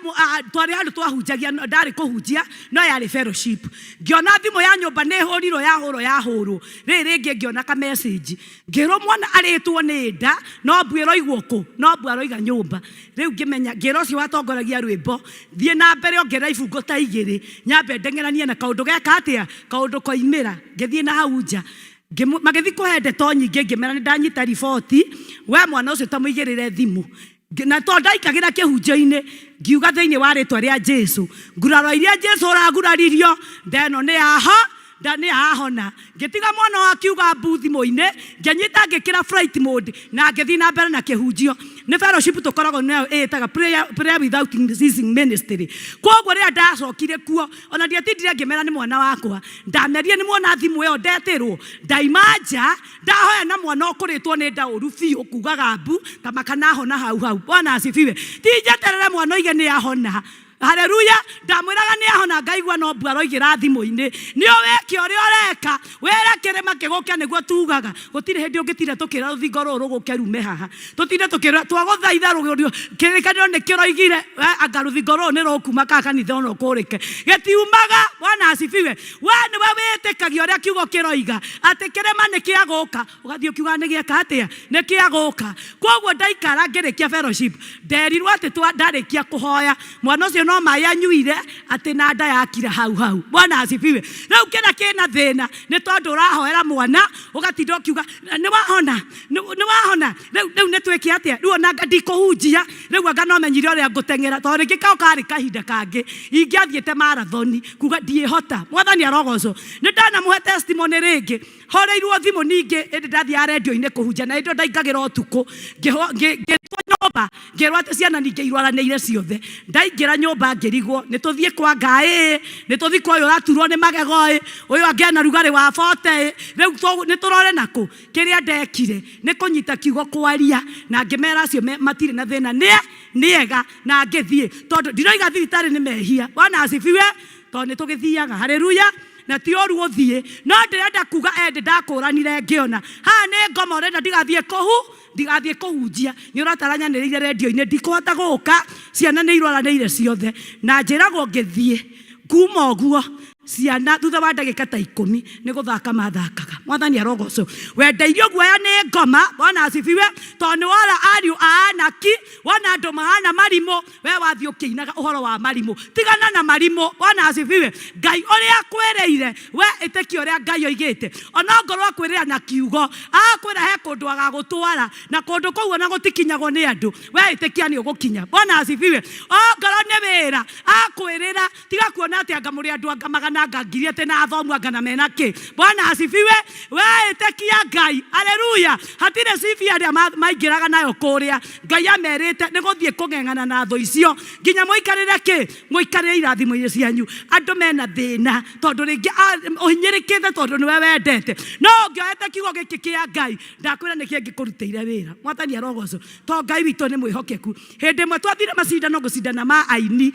twarĩ handũ twahunjagia, ndarĩ kũhunjia no yarĩ fellowship. Ngĩona thimũ ya nyũmba nĩ ĩhũrirwo, yahũrwo, yahũrwo. Rĩrĩ rĩngĩ ngĩona ka message, ngĩrwo mwana arĩtwo nĩ nda, no mbu ĩroigwo kũ? No mbu aroiga nyũmba. Rĩu ngĩmenya, ngĩra ũcio watongoragia rwĩmbo, thiĩ na mbere ongerera ibungo ta igĩrĩ, nyambe ndeng'eranie na kaũndũ geka atĩa? Kaũndũ koimĩra. Ngĩthiĩ na hau nja, magĩthiĩ kũhe ndeto nyingĩ, ngĩmera nĩ ndanyita riboti, we mwana ũcio ta mũigĩrĩre thimũ. Na tondũ ndaikagĩra kĩhunjio-inĩ, ngiuga thĩinĩ wa rĩtwa rĩa Jesu, nguraro iria Jesu ũraguraririo, nda ĩno nĩ yaho, nda nĩ yahona. Ngĩtiga mwana ũyũ akiuga mbu thimũ-inĩ, ngĩnyita ngĩkĩra flight mode, na ngĩthiĩ na mbere na kĩhunjio. Nĩ fellowship tũkoragwo nayo ĩĩtaga prayer without ceasing ministry. Kwoguo rĩrĩa ndacokire kuo, ona ndiatindire ngĩmera nĩ mwana wakwa, ndamerire nĩ muona thimũ ĩyo ndetĩrwo, ndaima nja, Ndahoya na mwana ũkũrĩtwo nĩ nda ũru biũ kugaga mbu ta makanahona hau hau. Bwana asifiwe. Ti njeterere mwana oige nĩ ahona. Haleluya. Ndamwĩraga nĩ ahona ngaigua no mbu aroigĩra thimũ-inĩ. Nĩ wĩke ũrĩa ũreka, wĩre kĩrĩma kĩgũke nĩguo tugaga. Gũtirĩ hĩndĩ ũngĩtinda tũkĩra rũthingo rũrũ rũgũke rume haha. Tũtinde tũkĩra twagũthaitha kĩrĩkanĩro nĩ kĩroigire anga rũthingo rũrũ nĩ rũkuma kana kanitha ũno ũkũrĩke. Gĩtiumaga. Bwana asifiwe. We nĩwe wĩtĩkagia ũrĩa kiugo kĩroiga atĩ kĩrĩma nĩ kĩa gũka, ũgathiĩ ũkiugaga nĩ gĩeka atĩa? Nĩ kĩa gũka. Kwoguo ndaikara ngĩrĩkia fellowship, nderirwo atĩ ndarĩkia kũhoya, mwana ũcio no maĩ anyuire atĩ na nda yakira hau hau. Bwana asifiwe. Rĩu kĩrĩa kĩna thĩna nĩ tondũ ũrahoera mwana ũgatinda ũkiuga nĩ wahona, nĩ wahona, rĩu rĩu nĩ twĩke atĩa? Rĩu ona anga ndikũhunjia, rĩu anga no menyire ũrĩa ngũteng'era, tondũ rĩngĩ kau karĩ kahinda kangĩ ingĩathiĩte marathoni kuga ndiĩhota. Mwathani arogocwo. Nĩ ndanamũhe testimony rĩngĩ, horeirwo thimũ ningĩ ĩndĩ ndathiaga rendio-inĩ kũhunjia na ĩndĩ ndaingagĩra ũtukũ, ngĩtwo nyũmba ngĩrwo atĩ ciana ningĩ irwaranĩire ciothe. Ndaingĩra nyũmba ngĩrigwo nĩ tũthiĩ kwa Ngai ĩ, nĩ tũthiĩ kwa ũyũ ũraturwo nĩ magego ĩ, ũyũ angĩ ena rugarĩ wa bote ĩ, rĩu nĩ tũrore nakũ? Kĩrĩa ndekire nĩ kũnyita kiugo kwaria na ngĩmera acio matirĩ na thĩna nĩ nĩega na ngĩthiĩ tondũ ndiroiga thibitarĩ nĩ mehia. Bwana asifiwe, tondũ nĩ tũgĩthiaga. Haleluya. Na ti ũru ũthiĩ, no ndĩrenda kuga endĩ ndakũranire ngĩona haha nĩ ngoma ũrenda ndigathiĩ kũhu ndigathiĩ kũhunjia nĩ ũrataranyanĩrĩire rendio-inĩ ndikũhota gũka ciana nĩ irwaranĩire ciothe na njĩragwo ngĩthiĩ kuma ũguo ciana thutha wa ndagĩka ta ikũmi nĩ gũthaka mathakaga. Mwathani arogocwo. Wendeirio guoya nĩ ngoma. Bwana asifiwe. Tondũ nĩ wona ariũ a Anaki, wona andũ mahana marimũ, we wathiĩ ũkĩinaga ũhoro wa marimũ. Tigana na marimũ. Bwana asifiwe. Ngai ũrĩa akwĩrĩire, we ĩtĩkia ũrĩa Ngai oigĩte. Ona ongorwo akwĩrĩra na kiugo, agakwĩra he kũndũ agagũtwara, na kũndũ kũu ona gũtikinyagwo nĩ andũ, we ĩtĩkia nĩ ũgũkinya. Bwana asifiwe. Ongorwo nĩ wĩra, akwĩrĩra Tiga kuona atĩ anga mũrĩ andũ anga magana anga ngiri atĩ na athomu anga na mena kĩ. Bwana asifiwe. We ĩtĩkia Ngai. Haleluya. Hatirĩ CV arĩa maingĩraga nayo kũrĩa. Ngai amerĩte nĩ gũthiĩ kũng'eng'ana na thũ icio nginya mũikarĩre kĩ? Mũikarĩre irathimo-inĩ cianyu. Andũ mena thĩna tondũ rĩngĩ ũhinyĩrĩkĩte tondũ nĩwe wendete. No ũngĩoete kiugo gĩkĩ kĩa Ngai, ndakwĩra nĩ kĩngĩkũrutĩire wĩra. Mwathani arogocwo. Tondũ Ngai witũ nĩ mwĩhokeku. Hĩndĩ ĩmwe twathire macindano gũcindana ma aini.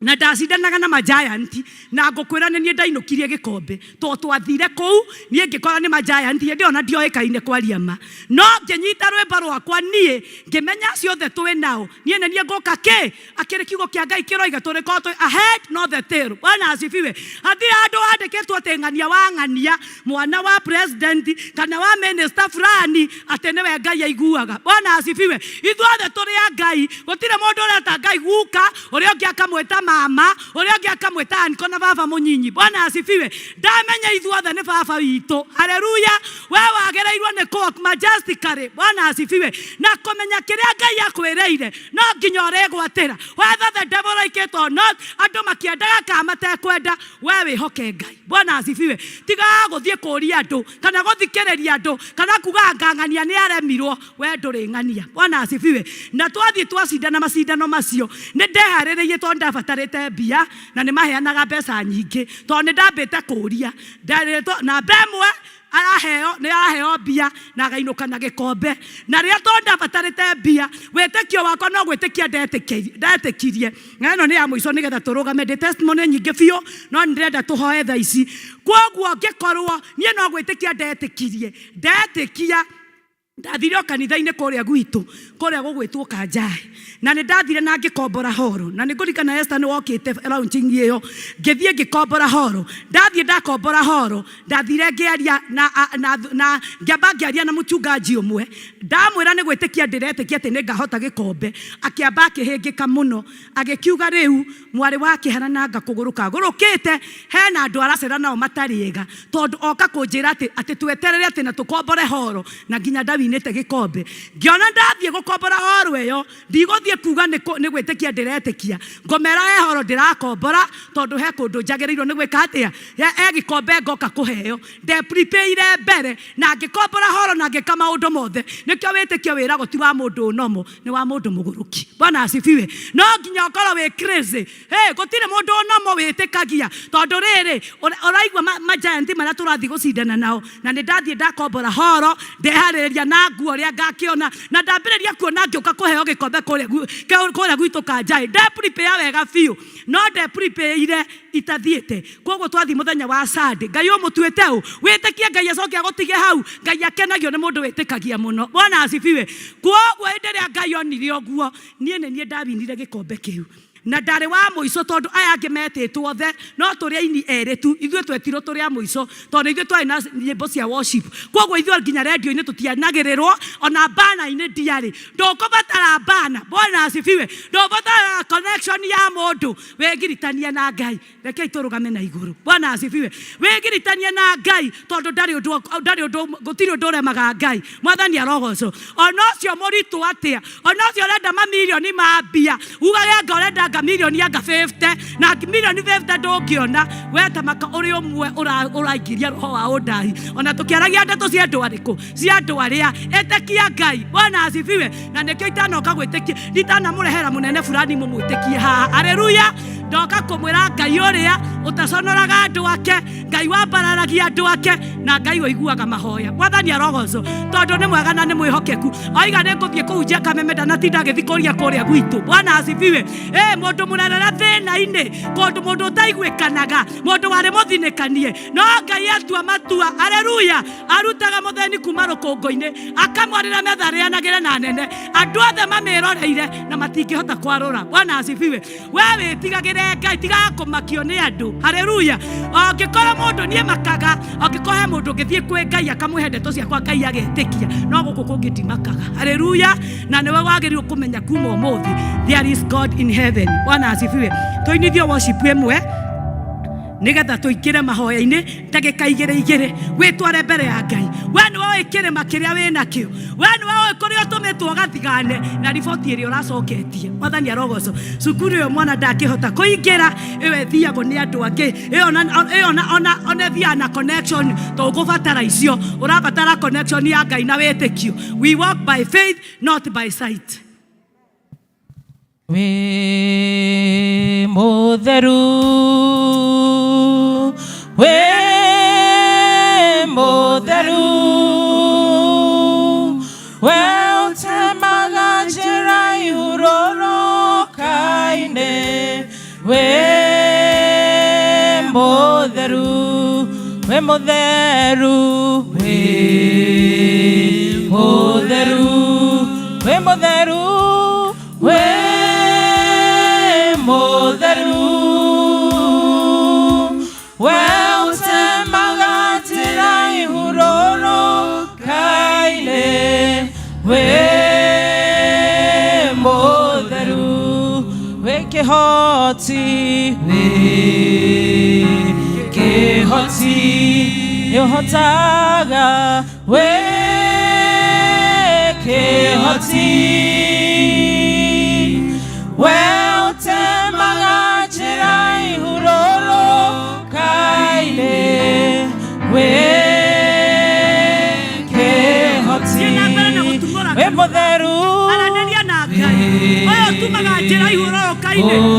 Na ndacindanaga na ma-giant, na ngũkwĩra nĩ niĩ ndainũkirie gĩkombe, tondũ twathire kũu niĩ ngĩkora nĩ ma-giant, hĩndĩ ĩyo na ndioĩkaine kwaria ma, no ngĩnyita rwĩmbo rwakwa niĩ, ngĩmenya acio othe twĩ nao, niĩ nĩ niĩ ngũka kĩ? Akĩrĩ kiugo kĩa Ngai kĩroiga tũrĩkorwo twĩ ahead not the tail. Bwana asifiwe. Hatirĩ handũ handĩkĩtwo atĩ ng'ania wa ng'ania, mwana wa president kana wa minister fulani atĩ nĩwe Ngai aiguaga. Bwana asifiwe. Ithuothe tũrĩ a Ngai, gũtirĩ mũndũ ũreta Ngai guka, ũrĩa ũngĩ akamwĩta Mama, ũrĩa ũngĩ akamwĩta anko na baba mũnyinyi. Bwana asifiwe. Ndamenya ithuothe nĩ baba witũ. Haleluya. We wagĩrĩirwo nĩ kũ walk majestically. Bwana asifiwe. Na kũmenya kĩrĩa Ngai akwĩrĩire no nginya ũrĩgwatĩra, whether the devil like it or not, andũ makĩendaga kana matekwenda, we wĩhoke Ngai. Bwana asifiwe. Tigaga gũthiĩ kũria andũ kana gũthikĩrĩria andũ kana kuga ngang'ania nĩ aremirwo, we ndũrĩ ng'ania. Bwana asifiwe. Na twathiĩ twacindana macindano macio, nĩ ndeharĩrĩirie tondũ ndabatarĩte mbia na nĩ maheanaga mbeca nyingĩ, tondũ nĩ ndambĩte kũria. Nderĩtwo namba ĩmwe araheo nĩ araheo mbia na againũka na gĩkombe. Na rĩrĩa tondũ ndabatarĩte mbia, wĩtĩkio wakwa no gwĩtĩkia ndetĩkirie. Na ĩno nĩ ya mũico nĩgetha tũrũgame. Ndĩ testimony nyingĩ biũ, no nĩ ndĩrenda tũhoe thaa ici. Kwoguo ngĩkorwo niĩ no gwĩtĩkia ndetĩkirie, ndetĩkia ndathire o kanitha-inĩ kũrĩa gwitũ, kũrĩa gũgwĩtwo Kanjaĩ, na nĩ ndathire na ngĩkombora horo, na nĩ ngũririkana Esther nĩ wokĩte launching ĩyo. Ngĩthiĩ ngĩkombora horo, ndathiĩ ndakombora horo, ndathire ngĩaria na, na, na ngĩamba ngĩaria na mũchungaji ũmwe, ndamwĩra nĩ gwĩtĩkia ndĩretĩkia atĩ nĩ ngahota gĩkombe. Akĩamba akĩhĩngĩka mũno, agĩkiuga rĩu mwarĩ wa Kĩhara nanga kũgũrũka agũrũkĩte, hena andũ aracera nao matarĩ ega, tondũ oka kũnjĩra atĩ tweterere atĩ na tũkombore horo, na nginya ndawinĩte gĩkombe. Ngĩona ndathiĩ gũkombora horo ĩyo, ndigũthiĩ kuga nĩ gwĩtĩkia ndĩretĩkia, ngũmera he horo ndĩrakombora, tondũ he kũndũ njagĩrĩirwo nĩ gwĩka atĩa, he gĩkombe ngoka kũheo. Ndeprepare mbere na ngĩkombora horo na ngĩka maũndũ mothe. Nĩkĩo wĩtĩkio wĩragwo ti wa mũndũ ũnomo, nĩ wa mũndũ mũgũrũki. Bwana asifiwe. No nginya ũkorwo wĩ crazy. Hey, gũtirĩ mũndũ ũnomo wĩtĩkagia, tondũ rĩrĩ ũraigua ma giant marĩa tũrathiĩ gũcindana nao. Na nĩ ndathiĩ ndakombora horo, ndeharĩrĩria na nguo ũrĩa ngakĩona, na ndambĩrĩria kuona ngĩũka kũheo gĩkombe kũrĩa gwitũ Kanjaĩ. Ndeprepare wega biũ, no ndeprepare itathiĩte. Koguo twathiĩ mũthenya wa Sunday, Ngai ũmũtuĩte ũ wĩtĩkie Ngai acoke agũtige hau. Ngai akenagio nĩ mũndũ wĩtĩkagia mũno. Bwana asifiwe. Koguo hĩndĩ ĩrĩa Ngai onire ũguo, niĩ nĩ niĩ ndawinire gĩkombe kĩu, na ndarĩ wa mũico, tondũ aya angĩ metĩtwo othe no tũrĩ aini erĩ tu. Ithuĩ twetirwo tũrĩ a mũico tondũ ithuĩ twarĩ na nyĩmbo cia worship. Koguo ithuĩ nginya rendio-inĩ tũtianagĩrĩrwo, ona bana-inĩ ndiarĩ. Ndũkũbatara bana. Bwana asifiwe. Ndũbatara connection ya mũndũ, wĩgiritanie na Ngai. Rekei tũrũgame na igũrũ. Bwana asifiwe. Wĩgiritanie na Ngai, tondũ ndarĩ ũndũ, ndarĩ ũndũ, gũtirĩ ũndũ ũremaga Ngai. Mwathani arogocwo. Ona ũcio mũritũ atĩa, ona ũcio ũrenda mamirioni ma mbia, ugage anga ũrenda anga mirioni anga 50, na mirioni 50 ndũngĩona, we ta maka ũrĩ ũmwe ũraingĩria roho wa ũndahi. Ona tũkĩaragia ndeto cia andũ arĩkũ, cia andũ arĩa ĩtĩkia Ngai. Bwana asifiwe. Na nĩkĩo itanoka gwĩtĩkia, nditanamũrehera mũnene fulani mũmwĩtĩkie haha. Haleluya. Ndoka kũmwĩra Ngai ũrĩa ũtaconoraga andũ ake, Ngai wambararagia andũ ake, na Ngai ũiguaga mahoya. Mwathani arogocwo, tondũ nĩ mwega na nĩ mwĩhokeku. Oiga nĩ ngũthiĩ kũhunjia Kameme, ndanatinda agĩthiĩ kũria kũrĩa gwitũ. Bwana asifiwe. Mũndũ mũrerere thĩna-inĩ, kũndũ mũndũ ũtaiguĩkanaga, mũndũ warĩ mũthinĩkanie, no Ngai atua matua. Haleluya. Arutaga mũthĩni kuma rũkũngũ-inĩ, akamwarĩra metha arĩanagĩre na nene, andũ othe mamĩroreire na matingĩhota kwarũra. Bwana asifiwe. We wĩtigagĩre Ngai, tigaga kũmakio nĩ andũ. Haleluya. Angĩkorwo mũndũ niĩ makaga, angĩkorwo he mũndũ ũngĩthiĩ kwĩ Ngai akamũhe ndeto ciakwa Ngai agetĩkia, no gũkũ kũngĩ ndimakaga. Haleluya. Na nĩwe wagĩrĩirwo kũmenya kuma ũmũthĩ, there is God in heaven. Bwana asifiwe. Tũinithio worship ĩmwe nĩgetha tũingĩre mahoya-inĩ ndagĩka igĩrĩ igĩrĩ. Wĩtware mbere ya Ngai. We nĩwe ũĩ kĩrĩma kĩrĩa wĩ nakĩo, we nĩwe ũĩ kũrĩa ũtũmĩtwo ũgathigane na riboti ĩrĩa ũracoketie. Mwathani arogocwo. Cukuru ĩyo mwana ndangĩhota kũingĩra, ĩyo ĩthiagwo nĩ andũ angĩ, ĩyo ona ĩthiaga na connection. Tũgũbatara icio, ũrabatara connection ya Ngai na wĩtĩkio. We walk by faith, not by sight. Wĩ mũtheru, wĩ mũtheru, we ũtemaga njĩra ihurũrũka-inĩ. Wĩ mũtheru, wĩ mũtheru, wĩ mũtheru, wĩ mũtheru, wĩ mũtheru, we ũtemaga njĩra ihurũrũka-inĩ. Wĩ mũtheru, wĩ kĩho Kĩhoti, wĩ kĩhoti, nĩũhotaga, wĩ kĩhoti, we ũtemaga njĩra ihurũrũka-inĩ, wĩ kĩhoti, Thiĩ na mbere na gũtumũra wĩ mũtheru, aranĩria na Ngai ũyũ ũtumaga njĩra ihurũrũka-inĩ ũyũ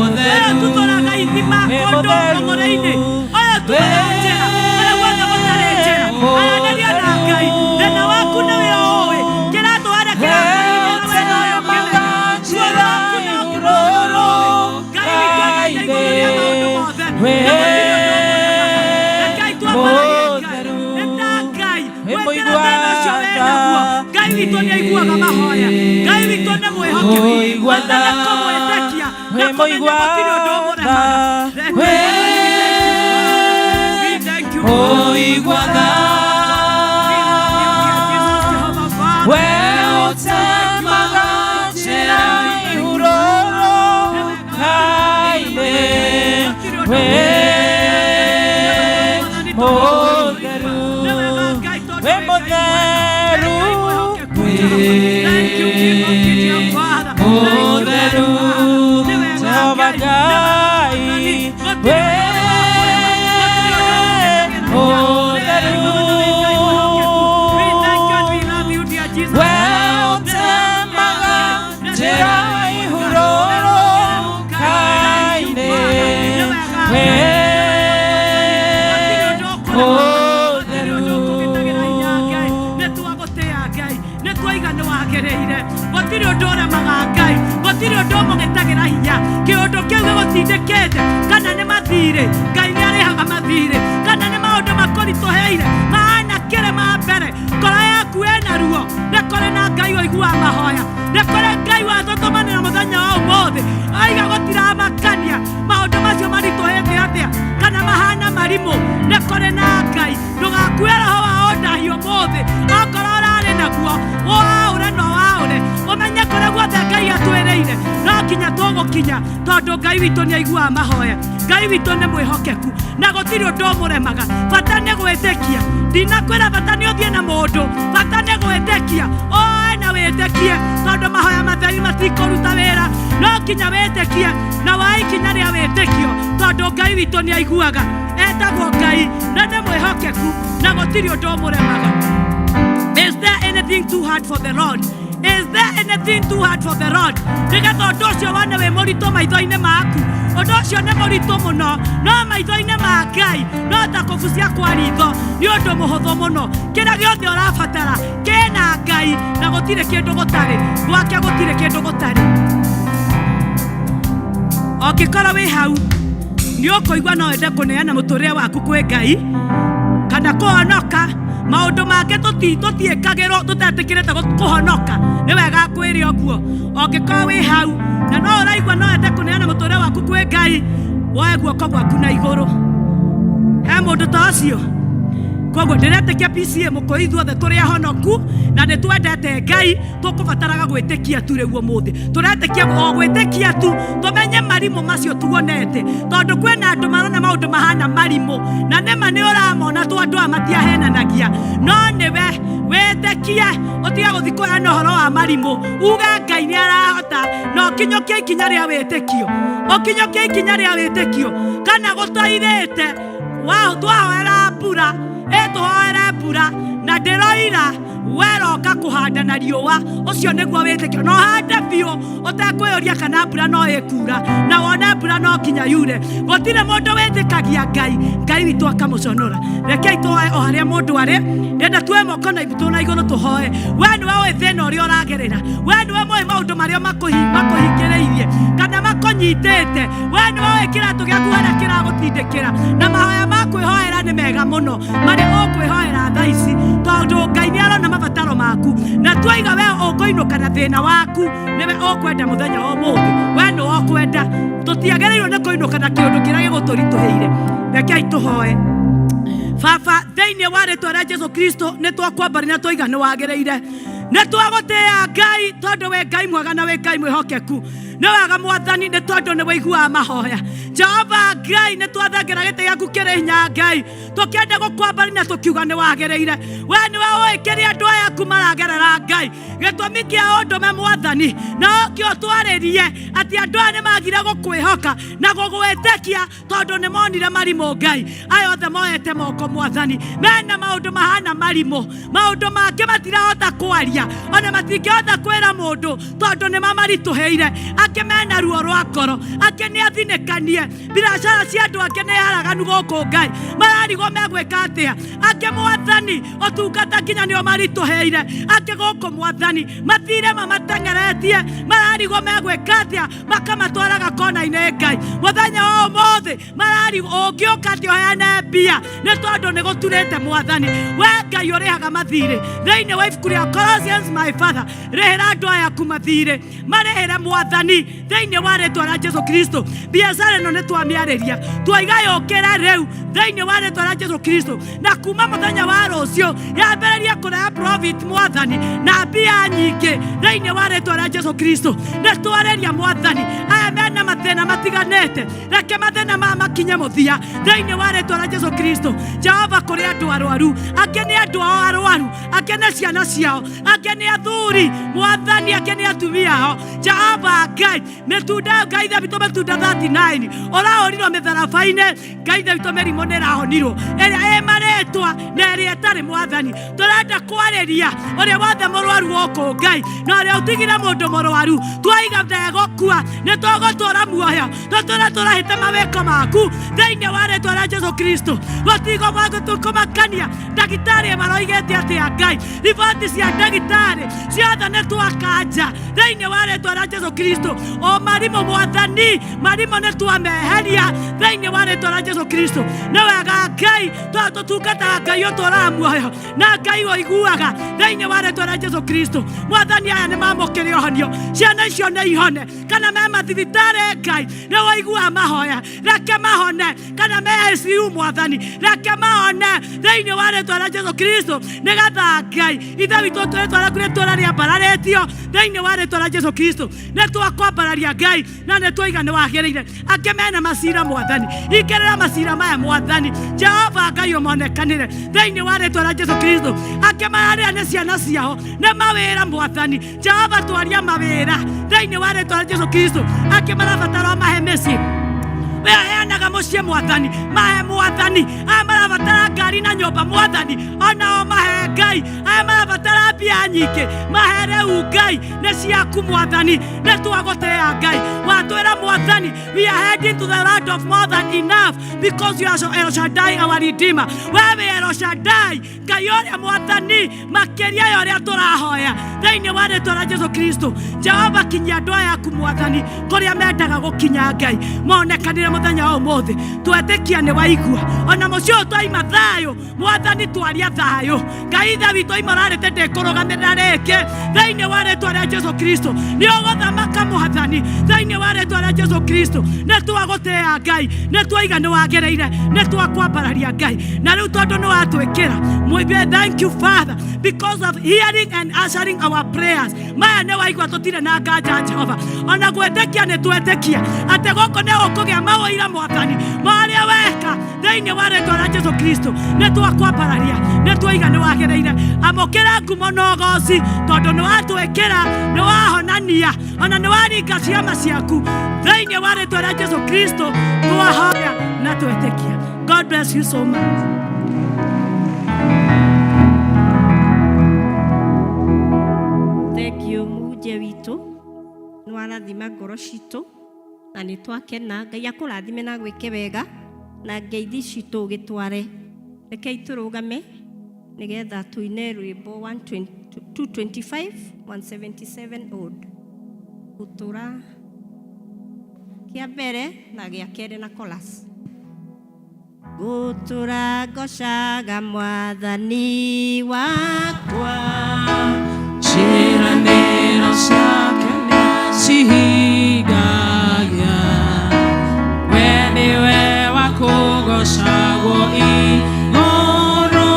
ũtutũraga ithima kũndũ rũng'ũrĩ-inĩ ũyũ ũtumaga njĩra kũrĩa guothe gũtarĩ njĩra aranĩria na Ngai thĩna waku nĩwe ũĩ kĩratũ harĩa kĩrakũhinyĩra we nowe ũkĩmenya ruo rwaku no Ngai witũ endete igũrũ rĩa maũndũ mothe na gũtirĩ ũndũ ũmũremaga rekei twambararie Ngai nĩ ta Ngai gwĩtĩra thĩna ũcio wĩnaguo Ngai witũ nĩ aiguaga mahoya Ngai witũ nĩ mwĩhokeku bata nĩ kũmwĩtĩkia na kũmenya gũtirĩ ũndũ ũmũremaga We thank you, Ũigua tha, we ũtemaga njĩra ihurũrũka-inĩ, wĩ mũtheru, wĩ mũtheru, wĩ mũtheru, Jehova Ngai, wĩ mũtheru, we ũtemaga njĩra ihurũrũka-inĩ, wĩ mũtheru. Nĩ twaiga nĩ wagĩrĩire gũtirĩ ũndũ ũremaga Ngai gũtirĩ ũndũ ũmũgĩtagĩra hinya kĩũndũ kĩu gĩgũtindĩkĩte kana nĩ mathirĩ Ngai nĩ arĩhaga mathirĩ kana nĩ maũndũ makũritũhĩire mahana kĩrĩ ma mbere ngoro yaku ĩna ruo nĩ kũrĩ na Ngai ũiguaga mahoya nĩ kũrĩ Ngai watũtũmanĩra mũthenya wa ũmũthĩ oiga gũtiramakania maũndũ macio maritũhĩte atĩa kana mahana marimũ nĩ kũrĩ na Ngai ndũgakue roho wa ũndahi ũmũthĩ okorwo ũrarĩ naguo ũwaũre na ũwaũre ũmenye kũrĩa guothe Ngai atwĩrĩire no nginya tũgũkinya tondũ Ngai witũ nĩ aiguaga mahoya Ngai witũ nĩ mwĩhokeku na gũtirĩ ũndũ ũmũremaga bata nĩ gwĩtĩkia ndinakwĩra bata nĩ ũthiĩ na mũndũ bata nĩ gwĩtĩkia oe na wĩtĩkie tondũ mahoya matheri matikũruta wĩra no nginya wĩtĩkie na woe ikinya rĩa wĩtĩkio tondũ Ngai witũ nĩ aiguaga etagwo Ngai na nĩ mwĩhokeku na gũtirĩ ũndũ ũmũremaga. Is there anything too hard for the Lord? Is there anything too hard for the Lord? Nĩgetha ũndũ ũcio wone wĩ mũritũ maitho-inĩ maku ũndũ ũcio nĩ mũritũ mũno no maitho-inĩ ma Ngai no ta kũbucia kwa ritho nĩ ũndũ mũhũthũ mũno kĩrĩa gĩothe ũrabatara kĩna Ngai na gũtirĩ kĩndũ gũtarĩ gwake gũtirĩ kĩndũ gũtarĩ ũngĩkorwo wĩ hau nĩ ũkũigua no wende kũneana mũtũrĩre waku kwĩ Ngai kana kũhonoka maũndũ mangĩ tũtiĩkagĩrwo tũtetĩkĩrĩte kũhonoka nĩ wega kwĩre ũguo ũngĩkorwo wĩ hau na no ũraigua no wende kũneana mũtũrĩre waku kwĩ Ngai woe guoko gwaku na igũrũ he mũndũ ta ũcio koguo ndĩretĩkia PCA mũkũyũ ithuothe tũrĩ ahonoku na nĩ twendete Ngai tũkũbataraga gwĩtĩkia tu rĩu ũmũthĩ tũretĩkia o gwĩtĩkia tu tũmenye marimũ macio tuonete tondũ kwĩna andũ marona maũndũ mahana marimũ na nĩma nĩ ũramona tu andũ aya matiahenanagia no nĩwe wĩtĩkie ũtige gũthiĩ kũheana ũhoro wa marimũ uge Ngai nĩ arahota na ũkinyũkie ikinya rĩa wĩtĩkio ũkinyũkie ikinya rĩa wĩtĩkio kana gũtoirĩte twahoera mbura ĩtũhoere mbura na ndĩroira weroka kũhanda na riũa ũcio nĩguo wĩtĩkio na ũhande biũ ũtekwĩyũria kana mbura no ĩkura na wone mbura no nginya yure gũtirĩ mũndũ wĩtĩkagia Ngai Ngai witũ akamũconora rekei tũhoe o harĩa mũndũ arĩ ndĩrenda tuoe moko na itũ na igũrũ tũhoe we nĩwe ũĩ thĩna ũrĩa ũragerera we nĩwe mũĩ maũndũ marĩa makũhingĩrĩirie kana makũnyitĩte we nĩwe ũĩ kĩratũ gĩaku harĩa kĩragũtindĩkĩra na mahoya ma kwĩhoera nĩ mega mũno marĩa ũkwĩhoera thaa ici tondũ Ngai nĩ arona mabataro maku na twaiga we ũkũinũka na thĩna waku nĩwe ũkwenda mũthenya wa ũmũthĩ we nĩwe ũkwenda tũtiagĩrĩirwo nĩ kũinũka na kĩũndũ kĩrĩa gĩgũtũritũhĩire rekei tũhoe Baba thĩinĩ wa rĩtwa rĩa Jesu Kristo nĩ twakwambarĩria na twaiga nĩ wagĩrĩire nĩ twagũtĩĩa Ngai tondũ wĩ Ngai mwega na wĩ Ngai mwĩhokeku Nĩ wega Mwathani, nĩ tondũ nĩ wĩiguaga mahoya. Jehova Ngai, nĩ twathengera gĩtĩ gĩaku kĩrĩ hinya Ngai, tũkĩenda gũkwambari na tũkiuga nĩ wagĩrĩire. We nĩwe ũĩ kĩrĩa andũ aya aku maragerera Ngai, gĩtũmi kĩa ũndũme Mwathani na ũke ũtwarĩrie atĩ andũ aya nĩ magire gũkwĩhoka na gũgwĩtĩkia tondũ nĩ monire marimũ Ngai. Aya othe moete moko Mwathani mena maũndũ mahana marimũ, maũndũ mangĩ matirahota kwaria, ona matingĩhota kwĩra mũndũ tondũ nĩ mamaritũhĩire. Angĩ mena ruo rwa ngoro, angĩ nĩ athinĩkanie, biacara cia andũ angĩ nĩ haraganu gũkũ Ngai, mararigwo megwĩka atĩa. Angĩ Mwathani ũtungata nginya nĩ ũmaritũhĩire, angĩ gũkũ Mwathani mathire mamateng'eretie, mararigwo megwĩka atĩa, makamatwaraga kona-inĩ Ngai. Mũthenya wa ũmũthĩ mararigwo ũngĩũka atĩ ũheane mbia nĩ tondũ nĩ gũturĩte Mwathani. We Ngai ũrĩhaga mathirĩ, thĩinĩ wa ibuku rĩa Colossians, my father, rĩhĩra andũ aya aku mathirĩ, marĩhĩre Mwathani thĩinĩ wa rĩtwa rĩa Jesu Kristo. Biacara ĩno nĩ twamĩarĩria, twaiga yũkĩre rĩu thĩinĩ wa rĩtwa rĩa Jesu Kristo, na kuma mũthenya wa rũciũ yambĩrĩrie kũrehe profit Mwathani na mbia nyingĩ thĩinĩ wa rĩtwa rĩa Jesu Kristo. Nĩ twarĩria Mwathani aya mena mathĩna matiganĩte, reke mathĩna maya makinye mũthia thĩinĩ wa rĩtwa rĩa Jesu Kristo. Jehova, kũrĩ andũ arwaru, angĩ nĩ andũ ao arwaru, angĩ nĩ ciana ciao, angĩ nĩ athuri Mwathani, angĩ nĩ atumia ao. Jehova Ngai, mĩtunda Ngai ithe witũ, mĩtunda 39 ũrahũrirwo mĩtharaba-inĩ Ngai ithe witũ, mĩrimũ nĩ ĩrahonirwo ĩrĩa ĩ marĩtwa na ĩrĩa ĩtarĩ Mwathani. Tũrenda kwarĩria ũrĩa wothe mũrwaru gũkũ Ngai, na ũrĩa ũtigire mũndũ mũrwaru twaiga ndegũkua, nĩ tũgũtũra muoyo, tũtũre tũrahĩte mawĩko maku thĩinĩ wa rĩtwa rĩa Jesu Kristo. Gũtigo kũmakania ndagĩtarĩ maroigĩte atĩa Ngai, riboti cia ndagĩtarĩ ciothe nĩ twakanja thĩinĩ wa rĩtwa rĩa Jesu Kristo. O marimũ Mwathani, marimũ nĩ twameheria thĩinĩ wa rĩtwa rĩa Jesu Kristo. Nĩ wega Ngai, tũtungataga Ngai ũtũraga muoyo na Ngai ũiguaga thĩinĩ wa rĩtwa rĩa Jesu Kristo. Mwathani, aya nĩ mamũkĩre ũhonio, ciana icio nĩ ihone, kana me mathibitarĩ Ngai nĩ waiguaga mahoya, reke mahone, kana me ICU Mwathani, reke mahone thĩinĩ wa rĩtwa rĩa Jesu Kristo, nĩgetha Ngai ithe witũ rĩtwa rĩaku rĩtũre rĩambararĩtio thĩinĩ wa rĩtwa rĩa Jesu Kristo. Nĩ twakwambararia Ngai na nĩ twaiga nĩ wagĩrĩire. Angĩ mena macira Mwathani, ingĩrĩra macira maya Mwathani Jehova Ngai ũmonekanĩre thĩinĩ wa rĩtwa rĩa Jesu Kristo. Angĩ mararĩra nĩ ciana ciao, nĩ mawĩra Mwathani Jehova, twaria mawĩra thĩinĩ wa rĩtwa rĩa Jesu Kristo. Angĩ marabatara mahe mĩciĩ, we aheanaga mũciĩ Mwathani, mahe Mwathani. Aya marabatara ngari na nyũmba Mwathani, onao mahe Ngai. Aya marabatara mbia nyingĩ, mahe rĩu Ngai, nĩ ciaku Mwathani, nĩ twagũtĩĩa Ngai. Watwĩra Mwathani, we are heading to the land of more than enough because you are El Shaddai our Redeemer. We wĩ El Shaddai Ngai ũrĩa Mwathani, makĩria ya ũrĩa tũrahoya thĩinĩ wa rĩtwa rĩa Jesu Kristo. Jehova, kinyia andũ aya aku Mwathani kũrĩa mendaga gũkinya Ngai, monekanire mũthenya wa ũmũthĩ. Twetĩkia nĩ waigua, ona mũciĩ ũyũ twaima thayũ Mwathani, twaria thayũ Ngai ithe witũ, imorarĩte ndĩkũrũgamĩrĩra rĩngĩ thĩinĩ wa rĩtwa rĩa Jesu Kristo. Nĩ ũgũthamaka Mwathani thĩinĩ wa rĩtwa rĩa Jesu Kristo. Nĩ twagũtĩĩa Ngai, nĩ twaiga nĩ wagĩrĩire, nĩ twakwambararia Ngai, na rĩu tondũ nĩ watwĩkĩra mũigue. Thank you Father because of hearing and answering our prayers. Maya nĩ waigua, tũtirĩ na nganja Jehova, ona gwĩtĩkia nĩ twetĩkia atĩ gũkũ nĩ gũkũgĩa mawĩira Mwathani marĩa weka thĩinĩ wa rĩtwa rĩa Jesu Kristo. Nĩ twakwambararia, nĩ twaiga nĩ wagĩrĩire. Amũkĩra ngumo na ũgoci tondũ nĩ watwĩkĩra, nĩ wahonania, ona nĩ waringa ciama ciaku thĩinĩ wa rĩtwa rĩa Jesu Kristo. Twahoya na twetĩkia. God bless you so much. Thank you mũhunjia witũ, nĩ warathima ngoro citũ na nĩ twakena. Ngai akũrathime na agwĩke wega na ngeithi citũ ũgĩtware. Rekei tũrũgame nĩgetha tũine rwĩmbo 120 225 177 old gũtũra kĩa mbere na gĩa kerĩ na chorus. Gũtũra ngocaga Mwathani wakwa, ciĩranĩro ciake nĩacihingagia, we nĩwe wa kũgocagwo igũrũ,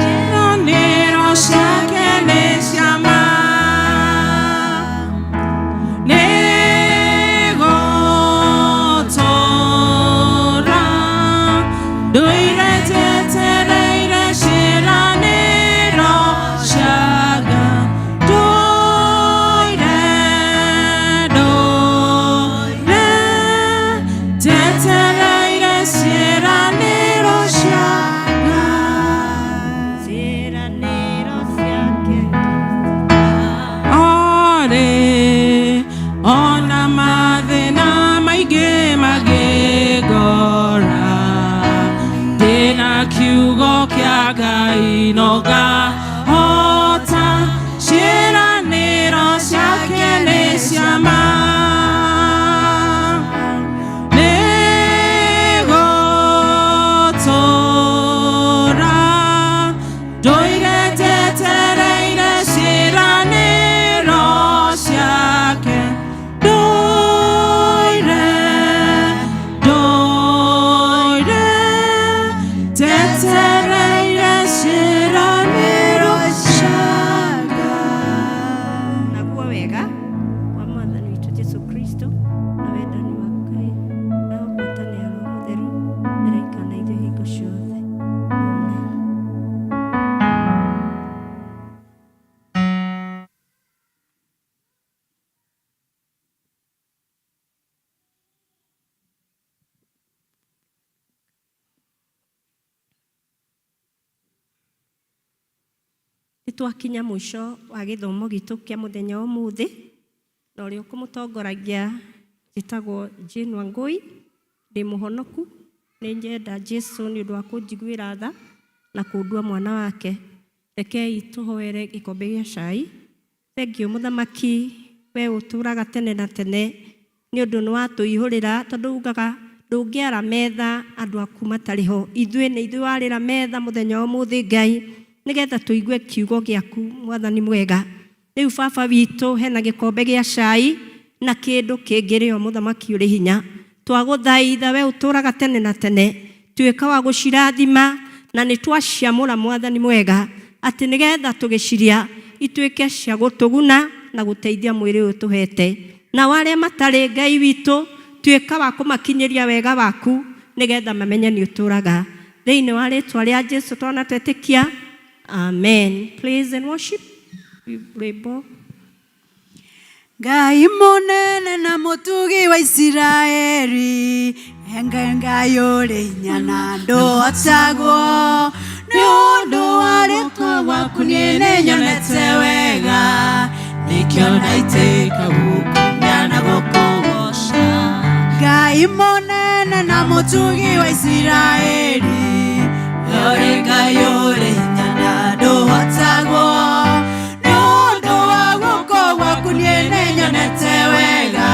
ciĩranĩro ciake nĩ cia ma, nĩ Ngai no ngahota ciĩranĩro ciake nĩ cia ma. Nĩgũtũũra ndũire njetereire ciĩranĩro ciake. Ndũire, ndũire njetereire ciĩranĩro cia Ngai. Naguo wega wa mwathani witũ Jesu Kristo na wendani wa Ngai na ngwatanĩro ya Roho Mũtheru ĩraikara na ithuĩ hingo ciothe. Amen. Nĩ twakinya mũico wa gĩthomo gitũ kĩa mũthenya wa ũmũthĩ, na ũrĩa ũkũmũtongoragia njĩtagwo Jane Wangũi, ndĩ mũhonoku, nĩ nyenda Jesu nĩ ũndũ wa kũnjiguĩra tha na kũndua mwana wake. Rekei tũhoere gĩkombe gĩa cai. Thengiũ mũthamaki, we ũtũraga tene na tene, nĩ ũndũ nĩ watũihũrĩra, tondũ ugaga ndũngĩara metha andũ aku matarĩ ho. Ithuĩ nĩ ithuĩ warĩra metha mũthenya wa ũmũthĩ Ngai, nĩgetha tũigue kiugo gĩaku mwathani mwega. Rĩu baba witũ hena gĩkombe gĩa cai na kĩndũ kĩngĩrĩo mũthamaki ũrĩ hinya. Twagũthaitha we ũtũraga tene na tene, tuĩka wa gũcirathima na nĩ twaciamũra mwathani mwega, atĩ nĩgetha tũgĩciria ituĩke cia gũtũguna na gũteithia mwĩrĩ ũyũ tũhete. Nao arĩa matarĩ Ngai witũ, tuĩka wa kũmakinyĩria wega waku nĩgetha mamenye nĩ ũtũraga. Thĩinĩ wa rĩtwa rĩa Jesu twana twetĩkia. Amen. Praise and worship. Rwĩmbo. Ngai mũnene na mũtugi wa Isiraeli, Ngai Ngai ũrĩ hinya na ndũhotagwo, nĩ ũndũ wa rĩtwa waku niĩ nĩnyonete wega, Nĩkĩo ndaitĩka gũkumia na gũkũgoca. Ngai mũnene na mũtugi wa Isiraeli, Ũrĩ Ngai ũrĩ hinya na ndũhotagwo, nĩ ũndũ wa guoko gwaku niĩ nĩnyonete wega,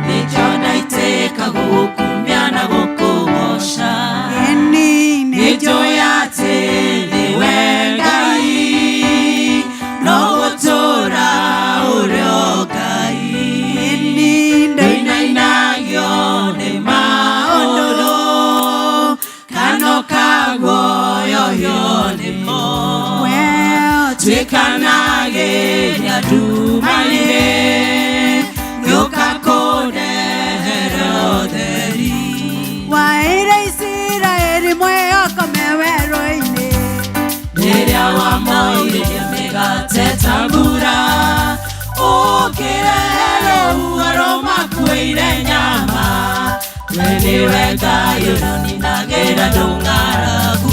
nĩkĩo ndaitĩka gũkumia na gũkũgoca. Ĩni Nĩnjũĩ atĩ nĩwe Ngai, no gũtũũra ũrĩ o Ngai. Ĩni Ndũinainagio nĩ maũndũ, kana ũkaguoyohio nĩmo. Tuĩkanagĩria nduma-inĩ, gĩũka kũndehera ũtheri. Waĩre Isiraeli mwĩhoko me werũ-inĩ, Rĩrĩa wamoiririe mĩgate ta mbura, ũkĩrehe rũhuho rũmakuĩire nyama. We nĩwe Ngai ũrĩa ũninagĩra ndũng'aragu.